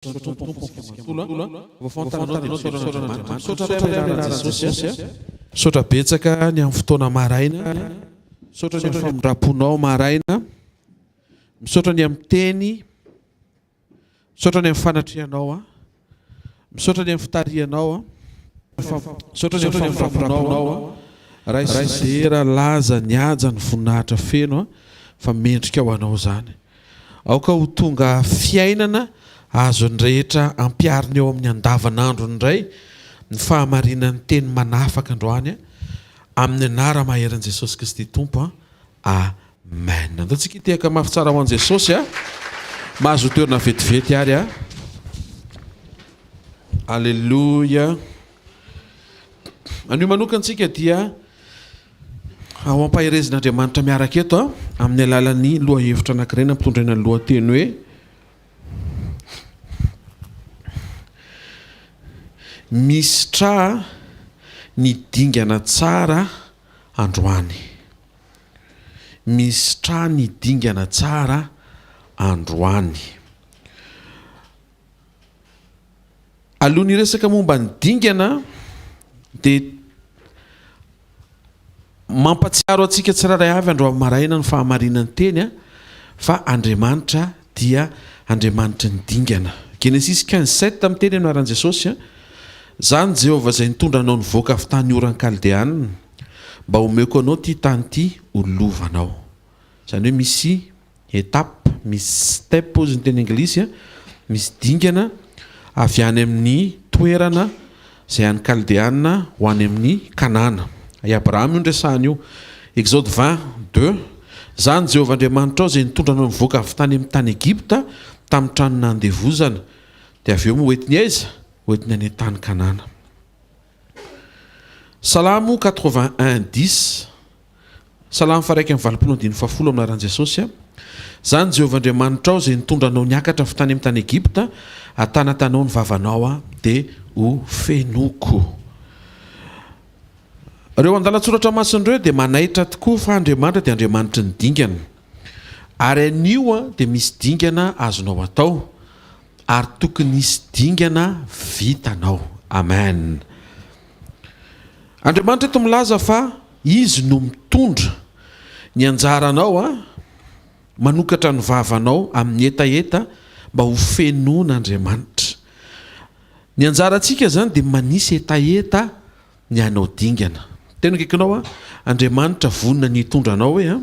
Misaotra ny Tompo isika manontolo a. Vaovao ny tananao dia misaotra an'Andriamanitra. Misaotra Ray amin'ny anaran'i Jesosy a. Misaotra betsaka ny amin'ny fotoana maraina. Misaotra ny amin'ny famindram-ponao maraina. Misaotra ny amin'ny teny. Misaotra ny amin'ny fanatrehanao a. Misaotra ny amin'ny fitarihanao a. Misaotra ny amin'ny famindram-ponao a. Ray sy dera, laza, ny haja, ny voninahitra feno a, fa mendrika ho anao izany. Aoka ho tonga fiainana azon'ny rehetra ampiharina eo amin'ny andavanandrony indray ny fahamarinan'ny teny manafaka androany amin'ny anara-maherin'i Jesosy Kristy Tompo. Amen. Andao tsika hitehaka mafy tsara ho an'i Jesosy a. Mahazo toerana vetivety ary a. Aleloia. Anio manokana tsika dia Ao ampaherezin'Andriamanitra miaraka eto amin'ny alalan'ny lohahevitra anankiray nampitondraina ny lohateny hoe Misitraha ny dingana tsara androany. Misitraha ny dingana tsara androany. Alohan'ny hiresaka momba ny dingana dia mampatsiaro antsika tsirairay avy androany maraina ny fahamarinan'ny teny fa Andriamanitra dia Andriamanitry ny dingana. Genesisy 15 7 miteny amin'ny anaran'i Jesosy, Izaho ny Jehovah izay nitondra anao nivoaka avy tany Oran'ny Kaldeana, mba homeko anao ity tany ity ho lovanao. Izany hoe misy Étape, misy step hozy ny teny anglisy, misy dingana avy any amin'ny toerana izay any Kaldeana ho any amin'ny Kanana. I Abrahama io no resahana io. Exode 20, 2, Izaho ny Jehovah Andriamanitrao izay nitondra anao nivoaka avy tany amin'ny tany Egypta, tamin'ny trano nandevozana. Dia avy eo moa hoentiny aiza? Hoentiny any an-tany Kanana. Salamo 81, 10, Salamo faha-81 andininy fahafolo amin'ny anaran'i Jesosy aho. Izaho ny Jehovah Andriamanitrao izay nitondra anao niakatra avy tany amin'ny tany Egypta, atanatanao ny vavanao aho, dia ho fenoiko. Ireo andalan-tsoratra masina ireo dia manaitra tokoa fa Andriamanitra dia Andriamanitry ny dingana. Ary anio dia misy dingana azonao atao, ary tokony hisy dingana vitanao. Amen. Andriamanitra eto milaza fa Izy no mitondra ny anjaranao a, manokatra ny vavanao amin'ny hetaheta mba ho fenoin'Andriamanitra. Ny anjarantsika izany dia manisy hetaheta ny hanao dingana. Tena akaikinao a, Andriamanitra vonona ny hitondra anao hoe a.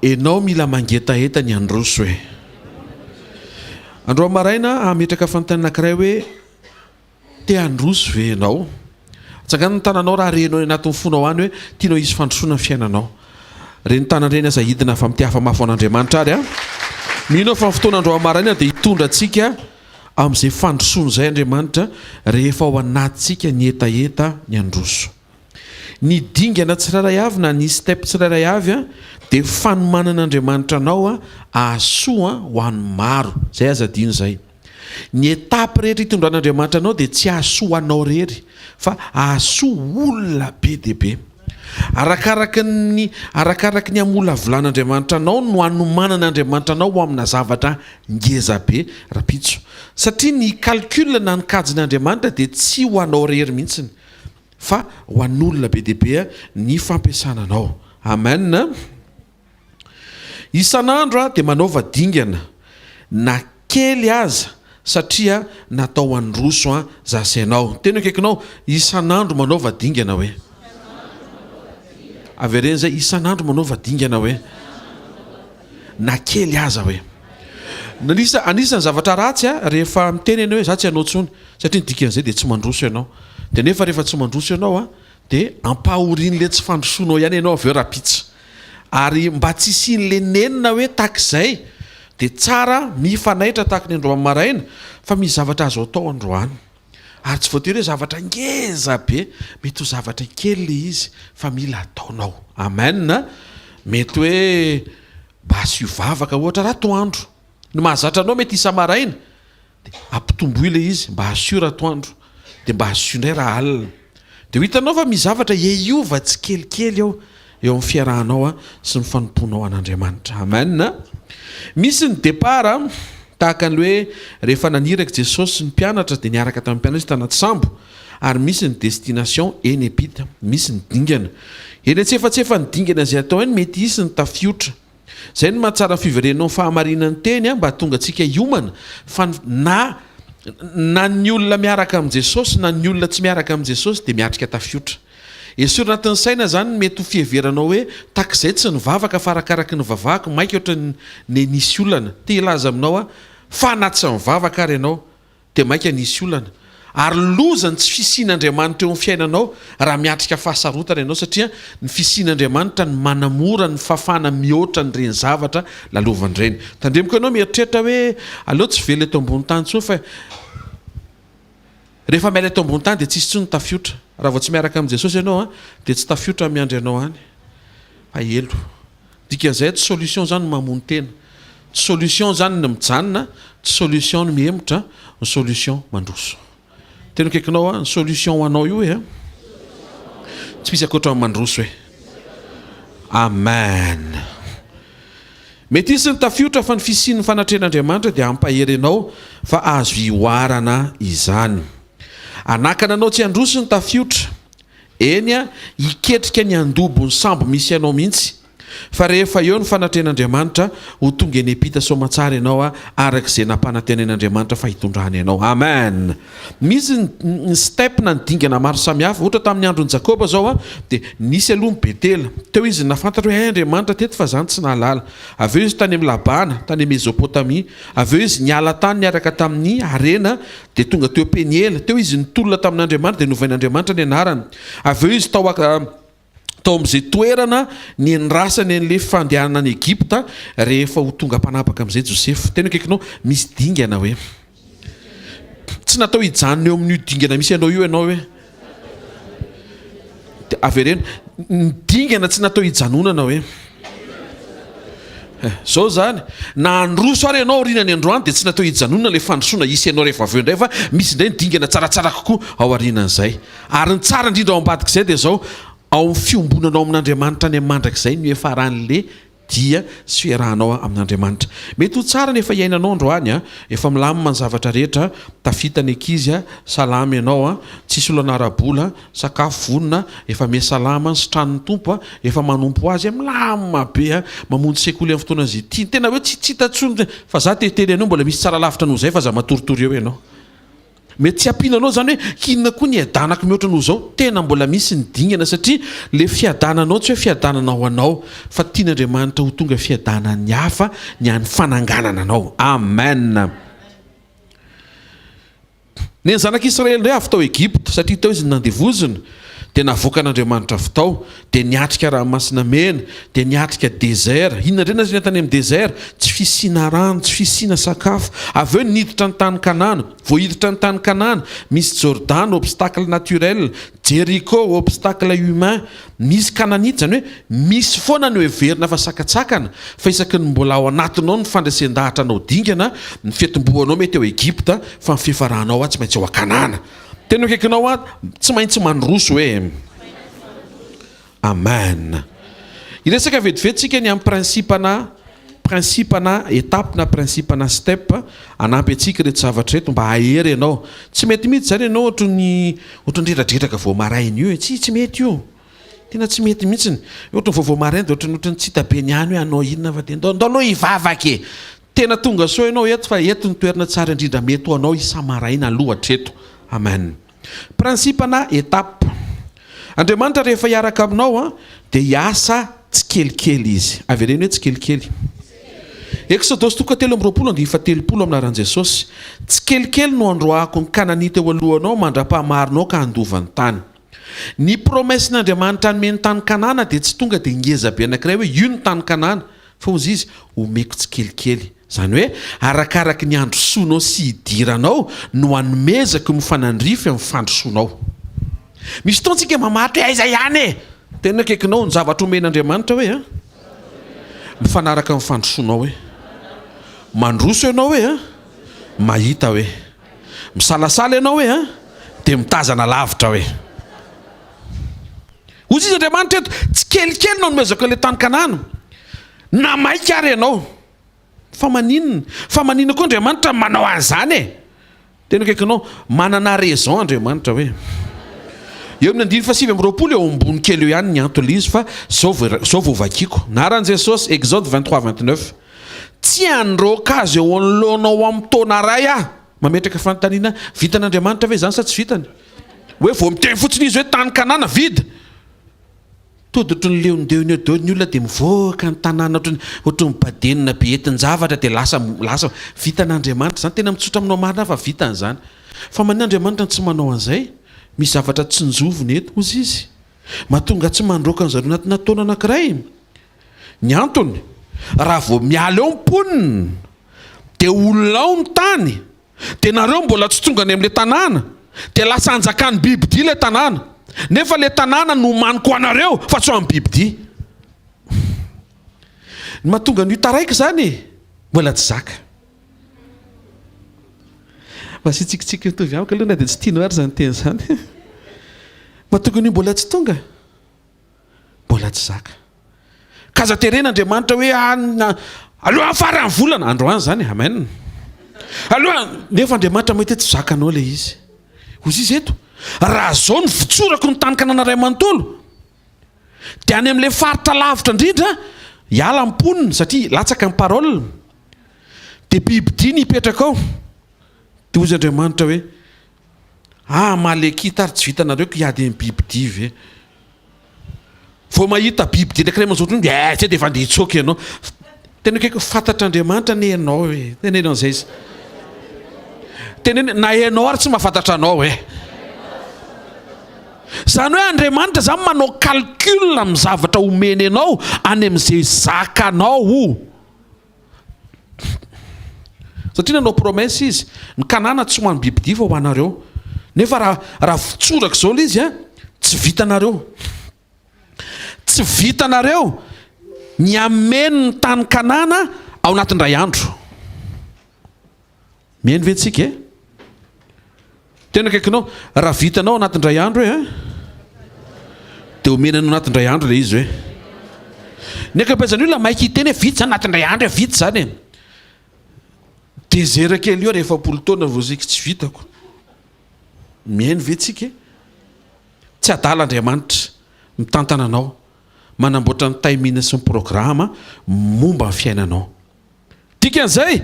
Enao mila mangetaheta ny handroso e. Androany maraina hametraka fanontaniana anankiray hoe Te handroso ve ianao? Atsangano ny tananao raha renao any anatin'ny fonao any hoe tianao hisy fandrosoana ny fiainanao. Reny tanana ireny aza hidina fa mitehafa mafy ho an'Andriamanitra ary a! Mino aho fa ny fotoana androany maraina dia hitondra antsika amin'izay fandrosoana izay Andriamanitra rehefa ao anatintsika ny hetaheta ny handroso. Ny dingana tsirairay avy na ny step tsirairay avy dia fanomanan'Andriamanitra anao hahasoa ho an'ny maro. Izay aza adino izay. Ny étape rehetra itondran'Andriamanitra anao dia tsy hahasoa anao irery fa hahasoa olona be dia be. Arakaraky ny arakaraky ny hamolavolan'Andriamanitra anao no hanomanan'Andriamanitra anao ho amina zavatra ngeza be rapitso. Satria ny calcul na ny kajin'Andriamanitra dia tsy ho anao irery mihitsiny fa ho an'olona be dia be ny fampiasana anao. Amen. Isan'andro aho dia manaova dingana na kely aza satria natao handroso an za sy ianao. Teny akaikinao, isan'andro manaova dingana hoe. Avereno izay, isan'andro manaova dingana hoe. Na kely aza hoe. Anisa, anisan'ny zavatra ratsy a, rehefa miteny ianao hoe za tsy hanao intsony, satria ny dikan'izay dia tsy mandroso ianao. Dia nefa rehefa tsy mandroso ianao a, Dia ampahorian'ilay tsy fandrosoanao ihany ianao avy eo rahampitso. Ary mba tsy hisian'ilay nenina hoe tahak'izay dia tsara mifanaitra tahaka ny androany maraina fa misy zavatra azo atao androany. Ary tsy voatery hoe zavatra ngeza be, mety ho zavatra kely ilay izy fa mila ataonao. Amen a! Mety hoe mba asio vavaka ohatra ratoandro. Ny mahazatra anao mety isa-maraina. Dia ampitomboy ilay izy mba asio raha atoandro, dia mba asio indray raha alina. Dia ho hitanao fa misy zavatra hiova tsikelikely eo, eo amin'ny fiarahanao sy ny fanompoanao an'Andriamanitra. Amen. Misy ny départ. Tahaka ny hoe rehefa naniraka Jesosy ny mpianatra dia niaraka tamin'ny mpianatra izy tanaty sambo ary misy ny destination eny ampita, misy ny dingana. Eny antsefatsefan'ny dingana izay atao eny mety hisy ny tafiotra. Izay no mahatsara ny fiverenanao ny fahamarinan'ny teny mba hahatonga antsika hiomana fa na na ny olona miaraka amin'i Jesosy na ny olona tsy miaraka amin'i Jesosy dia miatrika tafiotra. Esory anatin'ny saina izany ny mety ho fiheveranao hoe takizay tsy nivavaka fa arakaraky ny nivavahako maika ohatran'ny ne nisy olana. Te hilaza aminao aho fa na tsy nivavaka ary ianao dia maika nisy olana. Ary loza ny tsy fisian'Andriamanitra eo amin'ny fiainanao raha miatrika fahasarotana ianao satria ny fisian'Andriamanitra no manamora ny fahafahana mihoatra an'ireny zavatra lalovana ireny. Tandremo koa ianao mieritreritra hoe aleo tsy velona eto ambony tany intsony fa Rehefa miala eto ambony tany dia tsisy intsony ny tafiotra. Raha vao tsy miaraka amin'i Jesosy ianao an, dia tsy tafiotra miandry anao any fa helo. Dikan'izay tsy solution izany ny mamono tena. Tsy solution izany ny mijanona, tsy solution ny mihemotra, ny solution mandroso. Tena akaikinao an, ny solution ho anao io e. Tsy misy ankoatra ny mandroso e. Amen. Mety hisy ny tafiotra fa ny fisian'ny fanatrehan'Andriamanitra dia hampahery anao fa azo ihoarana izany. Hanakana anao tsy handroso ny tafiotra. Eny, hiketrika ny handobo ny sambo misy anao mihitsy. Fa rehefa eo ny fanatrehan'Andriamanitra, ho tonga eny am-pita soamantsara ianao araka izay nampanantenain'Andriamanitra fa hitondrany anao. Amen! Misy ny step na ny dingana maro samihafa. Ohatra tamin'ny andron'i Jakoba izao dia nisy aloha ny Betela. Teo izy nahafantatra hoe hay Andriamanitra teto fa zany tsy nahalala. Avy eo izy tany amin'i Labana, tany Mezopotamia. Avy eo izy niala tany niaraka tamin'ny harena dia tonga teo Peniela. Teo izy nitolona tamin'Andriamanitra dia novain'Andriamanitra ny anarany. Avy eo izy tao tao amin'izay toerana niandrasany an'ilay fandehanana any Egypta rehefa ho tonga mpanapaka amin'izay Josefa. Tena akaikinao, misy dingana hoe. Tsy natao hijanona eo amin'io dingana misy anao io ianao hoe. Avereno, ny dingana tsy natao hijanonana hoe. Eh, zao zany, na handroso ary ianao aorianany androany dia tsy natao hijanonana ilay fandrosoana hisy anao rehefa avy eo indray fa misy indray ny dingana tsaratsara kokoa ao aorianan'izay. Ary ny tsara indrindra ao ambadik'izay dia izao, ao amin'ny fiombonanao amin'Andriamanitra any amin'ny mandrakizay no hiafaran'le dia sy fiarahanao amin'Andriamanitra. Mety ho tsara ny efa iainanao androany a, efa milamina ny zavatra rehetra, tafita ny ankizy a, salama ianao a, tsisy olana ara-bola, sakafo vonona, efa miha-salama, sitranin'ny Tompo a, efa manompo Azy a, milamina be a, mamonjy sekoly amin'ny fotoana izay tiany, tena hoe tsy hita intsony, fa za te hiteny anao mbola misy tsara lavitra noho izay fa aza matoritory eo ianao. Mety tsy hampiana anao izany hoe inona koa ny hiadanako mihoatra noho izao, tena mbola misy ny dingana satria le fiadananao tsy hoe fiadanana ho anao fa tian'Andriamanitra ho tonga fiadanan'ny hafa ny any fananganana anao. Amen. Ny an'ny zanak'Israely indray avy tao Egypta satria tao izy no nandevozina dia navoakan'Andriamanitra avy tao, dia niatrika ranomasina mena, dia niatrika désert. Inona indray nasehony tany amin'ny désert? Tsy fisiana rano, tsy fisiana sakafo. Avy eo niditra ny tany Kanana. Vao hiditra ny tany Kanana, misy Jordana, obstacle naturel, Jericho, obstacle humain, misy Kananita, izany hoe misy foana ny hoheverina fa sakantsakana, fa isaky ny mbola ao anatinao ny fandresen-dahatra anao dingana, ny fiatombohanao mety ao Egypta, fa ny fiafaranao tsy maintsy ao Kanana. Tena akaikinao aho, tsy maintsy mandroso hoe. Amen. Hiresaka vetivety tsika ny amin'ny principe na principe na étape na principe na step hanampy antsika ireto zavatra ireto mba hahery ianao. Tsy mety mihitsy izany ianao ohatry ny ohatry ny reradreraka vao maraina io e. Tsy tsy mety io. Tena tsy mety mihitsy. Ohatry ny vao vao maraina dia ohatry ny ohatry ny tsy hita be ny any hoe hanao inona fa dia ndao ndao aloha hivavaka e. Tena tonga soa ianao eto fa eto ny toerana tsara indrindra mety ho anao isa-maraina aloha hatreto. Amen. Principe na étape. Andriamanitra rehefa hiaraka aminao dia hiasa tsikelikely Izy. Avereno hoe tsikelikely. Eksodosy toko 23 andininy faha-30 amin'ny anaran'i Jesosy. Tsikelikely no androahako ny Kananita eo alohanao mandra-pahamarinao ka handova ny tany. Ny promesse-n'Andriamanitra hanome ny tany Kanana dia tsy tonga dia ngeza be anankiray hoe io ny tany Kanana. Fa hozy izy, omeko tsikelikely. Izany hoe, arakaraky ny handrosoanao sy hidiranao no hanomezako mifanandrify amin'ny fandrosoanao. Misy fotoana tsika mamaritra hoe aiza ihany e! Tena akaikinao ny zavatra omen'Andriamanitra hoe an! Mifanaraka amin'ny fandrosoanao hoe. Mandroso ianao hoe an! Mahita hoe. Misalasala ianao hoe an! Dia mitazana lavitra hoe. Hoy izy Andriamanitra eto, tsikelikely no anomezako ilay tany Kanana. Na maika ary ianao. Fa maninona? Fa maninona koa Andriamanitra manao an'izany e? Tena akaikinao, manana raison Andriamanitra hoe. Eo amin'ny andininy fahasivy amby 20 eo ambony kely eo ihany ny antony izy fa zao zao vao vakiko. Anaran'i Jesosy, Exode 23 29. Tsy handroaka azy eo anoloanao amin'ny taona iray aho. Mametraka fanontaniana, vitan'Andriamanitra ve izany sa tsy vitany? Hoe vao miteny fotsiny izy hoe tany Kanana vide. Tody ohatry ny leondeona eo daholo ny olona dia mivoaka ny tanàna ohatry ny ohatry ny badenina be entin-javatra dia lasa lasa vitan'Andriamanitra izany. Tena mitsotra aminao marina aho fa vitany izany. Fa maninona Andriamanitra no tsy manao an'izay? Misy zavatra tsinjoviny eto hozy izy. Mahatonga tsy mandroaka an'zareo anatina taona anankiray. Ny antony, raha vao miala eo ny mponina dia olona ao ny tany. Dia nareo mbola tsy tonga any amin'ilay tanàna dia lasa anjakan'ny bibidia ilay tanàna. Nefa ilay tanàna nomaniko ho anareo fa tsy ho an'ny bibidia. Ny mahatonga an'io taraiky izany e, mbola tsy zaka. Mba asio tsikitsiky mitovy amiko aloha na dia tsy tianao ary izany teny izany. Mahatonga an'io mbola tsy tonga. Mbola tsy zaka. Ka aza terena Andriamanitra hoe aloha amin'ny faran'ny volana, androany izany, amen. Aloha, nefa Andriamanitra mahita hoe tsy zakanao ilay izy. Hoy izy eto, raha zao no votsorako ny tany Kanana iray manontolo, dia any amin'ilay faritra lavitra indrindra, hiala ny mponina, satria latsaka ny parole, dia bibidia ny hipetraka ao. Dia hoy Andriamanitra hoe, Ah, Amalekita ary tsy vitanareo ko hiady amin'ny bibidia ve? Vao mahita bibidia anankiray manao zao dia eh, zay dia efa andeha hitsoaka ianao. Tena akaiky fantatr'Andriamanitra anie ianao e. Teneno an'izay izy. Teneno na ianao ary tsy mahafantatra anao e. Izany hoe Andriamanitra izany manao calcul amin'ny zavatra omeny anao any amin'izay zakanao. Satria nanao promesse izy, ny Kanana tsy ho an'ny bibidia fa ho anareo. Nefa raha raha votsorako izao ilay izy an, tsy vitanareo. Tsy vitanareo ny hameno ny tany Kanana ao anatin'ny iray andro. Mihaino ve tsika e? Tena akaikinao, raha vitanao anatin'ny indray andro e, dia omena anao anatin'ny indray andro ilay izy hoe. Ny ankabeazan'ny olona maika hiteny hoe vita izany anatin'ny indray andro e, vita izany e. Dezera kely io ary 40 taona vao zaiky tsy vitako. Mihaino ve tsika e? Tsy adala Andriamanitra mitantana anao, manamboatra ny timing sy ny programa momba ny fiainanao. Dikan'izay,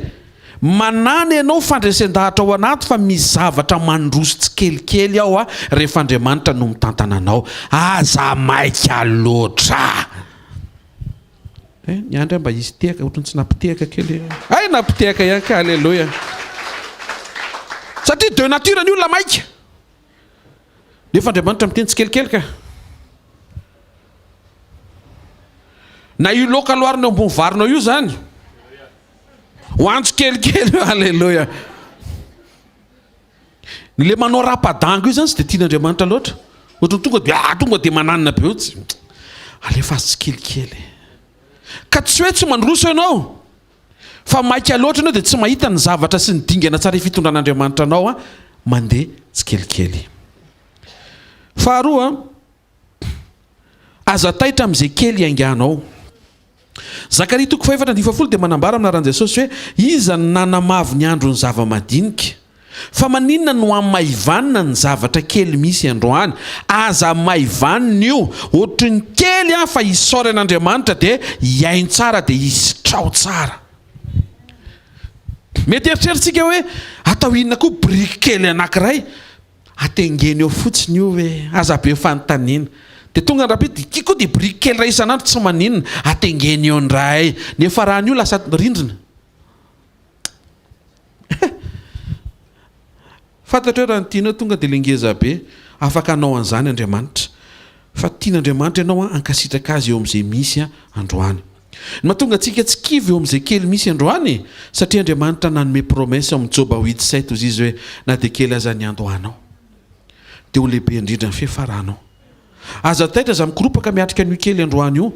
manana ianao fandresen-dahatra ao anaty fa misy zavatra mandroso tsikelikely ao rehefa Andriamanitra no mitantana anao. Aza maika loatra! Eh, niandry aho mba hisy tehaka, ohatran'ny tsy nampitehaka kely. Hay nampitehaka ihany ka, aleloia. Satria de nature ny olona maika. Nefa Andriamanitra miteny tsikelikely ka. Na io laoka loarina eo ambony varinao io zany. Ho antso kelikely io, aleloia. Ny le manao rapadango io zany tsy dia tian'Andriamanitra loatra. Ohatran'ny tonga dia ah tonga dia mananina be eo tsy. Alefa azy tsikelikely. Ka tsy hoe tsy mandroso ianao. Fa maika loatra ianao dia tsy mahita ny zavatra sy ny dingana tsara fitondran'Andriamanitra anao a, mandeha tsikelikely. Faharoa, aza taitra amin'izay kely iainganao. Zakaria toko fahefatra andininy fahafolo dia manambara amin'ny anaran'i Jesosy hoe, Iza no nanamavo ny andron'ny zava-madinika? Fa maninona no hamaivanina ny zavatra kely misy androany? Aza hamaivanina io, ohatry ny kely an fa isaory an'Andriamanitra dia hiaino tsara dia hisitraho tsara. Mety eritreritsika hoe atao inona koa biriky kely anankiray? Atengeno eo fotsiny io hoe, aza be fanontaniana. Dia tonga ny rahampitso dia ity koa dia biriky kely iray isan'andro tsy maninona, atengeno eo indray. Nefa raha an'io lasa rindrina. Fantatro hoe raha ny tianao tonga dia le ngeza be, afaka hanao an'izany Andriamanitra. Fa tian'Andriamanitra ianao hankasitraka Azy eo amin'izay misy androany. Ny mahatonga antsika tsy kivy eo amin'izay kely misy androany, satria Andriamanitra nanome promesse ao amin'ny Joba huit sept hozy Izy hoe na dia kely aza ny andohanao, dia ho lehibe indrindra ny fiafaranao. Aza taitra, aza mikoropaka miatrika an'io kely androany io,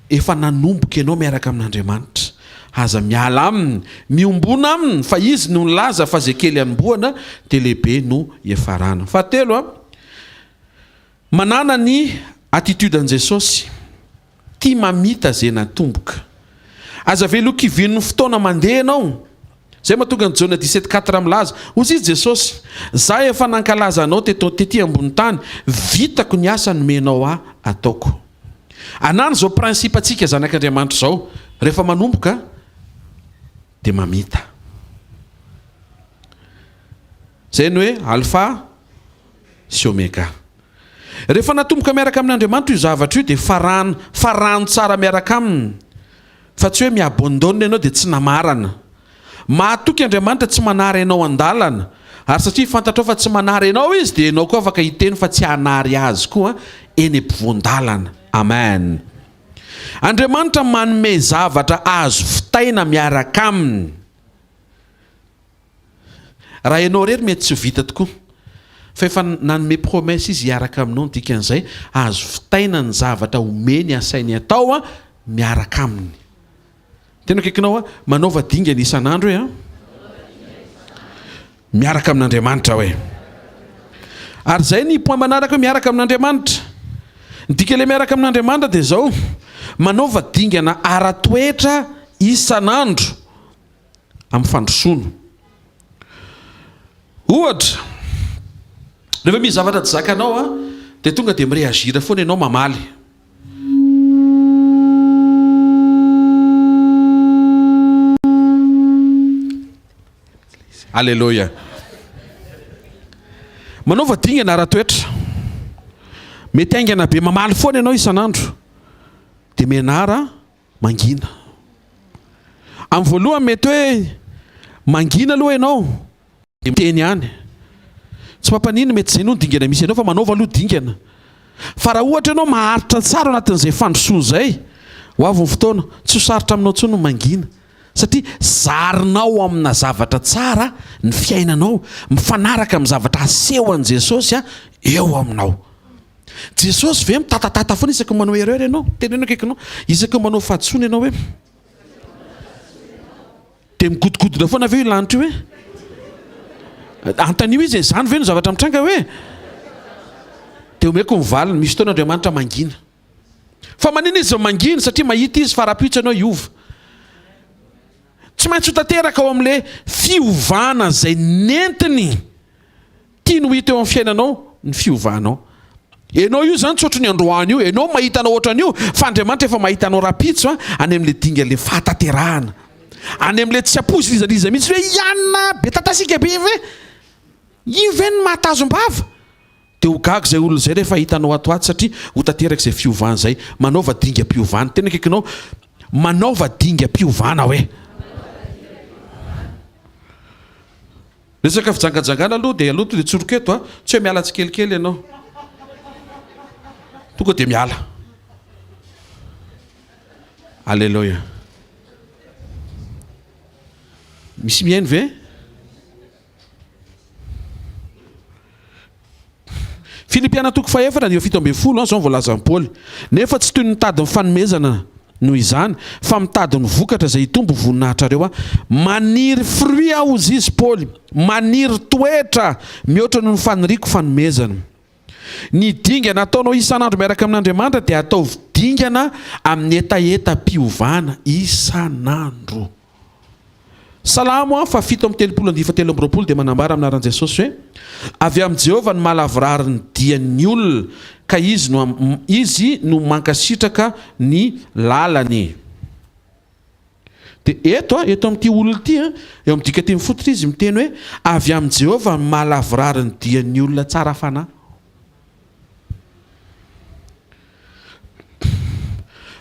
efa nanomboka ianao miaraka amin'Andriamanitra. Aza miala aminy, miombona aminy fa izy no nilaza fa izay kely anombohana dia lehibe no hiafarana. Fahatelo, manàna ny attitude an'i Jesosy, tia mamita izay natomboka. Aza avela ho kivin'ny fotoana mandeha ianao. Izay mahatonga ny Jaona 17 4 milaza, Hoy izy Jesosy, Za efa nankalaza anao teto tety ambony tany, vitako ny asa nomenao ahy ataoko. Anano izao principe antsika zanak'Andriamanitra izao, rehefa manomboka dia mamita. Izay ny hoe Alpha sy Omega. Rehefa natomboka miaraka amin'Andriamanitra io zavatra io dia farano, farano tsara miaraka aminy. Fa tsy hoe mi-abandonne ianao dia tsy namarana. Mahatoky Andriamanitra tsy manary anao an-dalana. Ary satria fantatrao fa tsy manary anao Izy dia ianao koa afaka hiteny fa tsy hanary Azy koa eny ampovoan-dalana. Amen. Andriamanitra manome zavatra azo vitaina miaraka Aminy. Raha ianao irery mety tsy ho vita tokoa. Fa efa nanome promesse izy hiaraka aminao ny dikan'izay azo vitaina ny zavatra omeny asainy atao miaraka aminy. Tena akaikinao aho, manaova dingana isan'andro hoe an. Miaraka amin'Andriamanitra hoe. Ary izay ny point manaraka hoe miaraka amin'Andriamanitra. Ny dikan'ilay miaraka amin'Andriamanitra dia izao, manaova dingana ara-toetra isan'andro. amin'ny fandrosoana. Ohatra, rehefa misy zavatra tsy zakanao a, dia tonga dia mi-réagir foana ianao mamaly. Aleloia. Manaova dingana ara-toetra. Mety haingana be mamaly foana ianao isan'andro. Dia mianara mangina. Amin'ny voalohany mety hoe mangina aloha ianao dia miteny ihany. Tsy mampanino mety izay no dingana misy anao fa manaova aloha dingana. Fa raha ohatra ianao maharitra tsara ao anatin'izay fandrosoana izay, ho avy ny fotoana, tsy ho sarotra aminao intsony ny mangina. Satria zarinao amina zavatra tsara ny fiainanao, mifanaraka amin'ny zavatra asehon'i Jesosy eo aminao. Jesosy ve mitatatata foana isaky ny manao erreur ianao? Teneno akaikinao, isaky ny manao fahadisoana ianao hoe dia migodogodona foana ve io lanitra io hoe? Antanio izy e, izany ve no zavatra mitranga hoe? Dia omeko ny valiny, misy fotoana Andriamanitra mangina. Fa manina izy mangina? Satria mahita izy fa rahampitso ianao hiova. Tsy maintsy ho tanteraka ao amin'ilay fiovana izay nentiny. Tiany ho hita eo amin'ny fiainanao ny fiovanao. Ianao io izany tsy ohatry ny androany io, ianao mahita anao ohatran'io, fa Andriamanitra efa mahita anao rahampitso a, any amin'ilay dingan'ilay fahatanterahana. Any amin'ilay tsy ampoizina iza n'iza mihitsy hoe i anona be tatasika be ve? Io ve no mahatazom-bava? Dia ho gaga izay olona izay rehefa hitanao ato ato satria ho tanteraka izay fiovana izay. Manaova dingam-piovana. Tena akaikinao, manaova dingam-piovana hoe. Resaka fijangajangana aloha dia aloha tonga dia tsoriko eto a, tsy hoe miala tsikelikely ianao. Tonga dia miala. Aleloia. Misy mihaino ve? Filipiana toko fahefatra andininy 17, izao no voalazan'i Paoly, Nefa tsy toy ny mitady ny fanomezana noho izany, fa mitady ny vokatra izay hitombo ho voninahitrareo aho. Maniry fruit aho, hozy izy, Paoly, maniry toetra mihoatra noho ny faniriako fanomezana. Ny dingana ataonao isan'andro miaraka amin'Andriamanitra dia ataovy dingana amin'ny hetahetam-piovana isan'andro. Salamo faha-37 andininy faha-23 dia manambara amin'ny anaran'i Jesosy hoe, Avy amin'i Jehovah ny mahalavorary ny dian'ny olona, ka Izy no Izy no mankasitraka ny lalany. Dia eto, eto amin'ity olona ity, eo amin'ny dikanteny fototra izy miteny hoe, Avy amin'i Jehovah ny mahalavorary ny dian'ny olona tsara fanahy.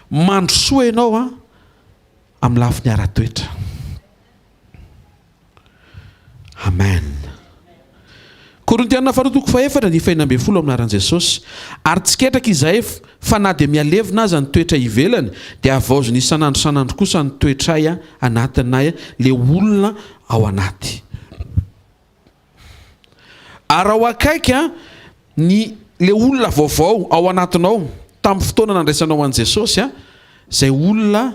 Mandrosoa ianao an! amin'ny lafiny ara-toetra. Amen. Korintiana faharoa toko fahefatra ny fahenina ambin'ny folo amin'ny anaran'i Jesosy. Ary tsy ketraka izahay fa na dia mihalevona aza ny toetra ivelany dia havaozina isan'andro isan'andro kosa ny toetray anatinay le olona ao anaty. Araho akaiky ny le olona vaovao ao anatinao tamin'ny fotoana nandraisanao an'i Jesosy izay olona